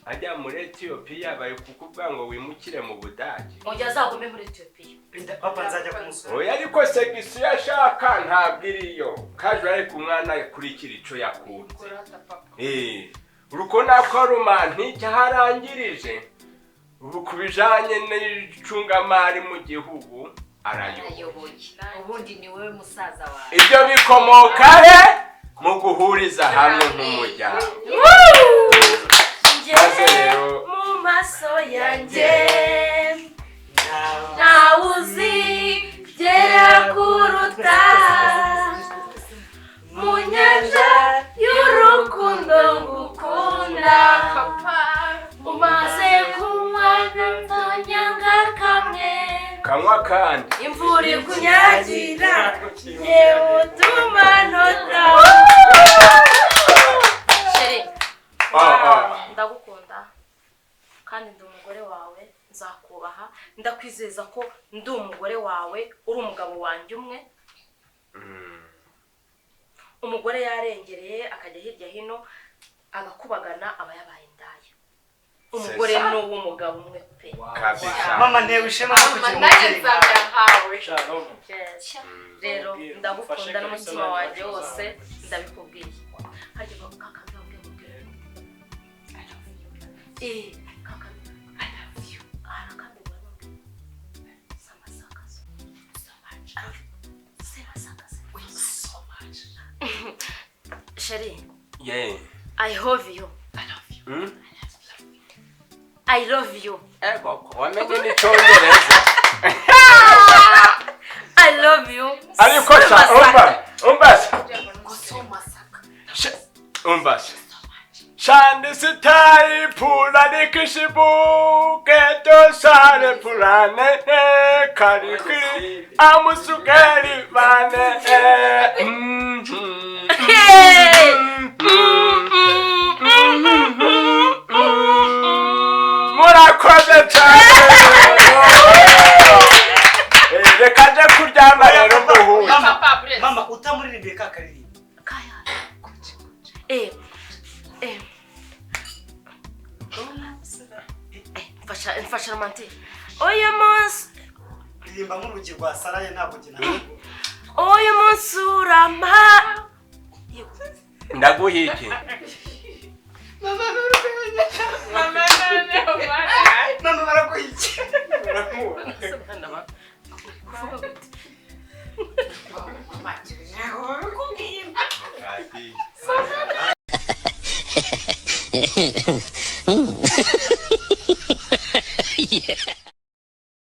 hajya muri Ethiopia bari kukubwira ngo wimukire mu Budage. Oya azagume muri Ethiopia. Papa nzajya kumusura. Oya ariko segisi yashaka ntabwo iriyo. Kaje ariko umwana yakurikira ico yakunze. Urukona ko romantike harangirije ubu kubijanye n'icungamari mu gihugu arayoboye. Ubundi ni wewe musaza wawe. Ibyo bikomoka he mu guhuriza hamwe nk'umuryango. Mu maso yanjye ntawe uzigera kuruta, mu nyanja y'urukundo ngukunda, umaze kunywa ntonyanga kamwe kanywa kandi imvura ikunyagira yewe utuma ntota. Ndagukunda kandi ndi umugore wawe, nzakubaha, ndakwizeza ko ndi umugore wawe, uri umugabo wanjye umwe. Umugore yarengereye akajya hirya hino agakubagana aba yabaye indaya. Umugore ni uw'umugabo umwe pe. Mama ntewe ishema no kugira umubyeyi nkawe. Rero ndagukunda n'umutima wanjye wose ndabikubwiye. Harya kaka kaka I love you. Sheri. Yeah. I love you. I love you. Hmm? I love you. Ego, wamenye n'icyongereza. I love you. Ariko sha umva, umva. Umva. Shandi sitai pula nikishibuke tosare pulane karikiri amusukeri bane. Murakoze cyane. Reka nje kuryama rero mbuhuye. Mama utamuririmbiye ka karirimbo. Kaya. Mfasha romantique. Oya munsi ririmba nk'urugi rwa Saraye ntabwo gina. Oya munsi urama. Ndaguha iki? Mama n'urwenya. Mama noneho mama. None baraguha iki? Mama.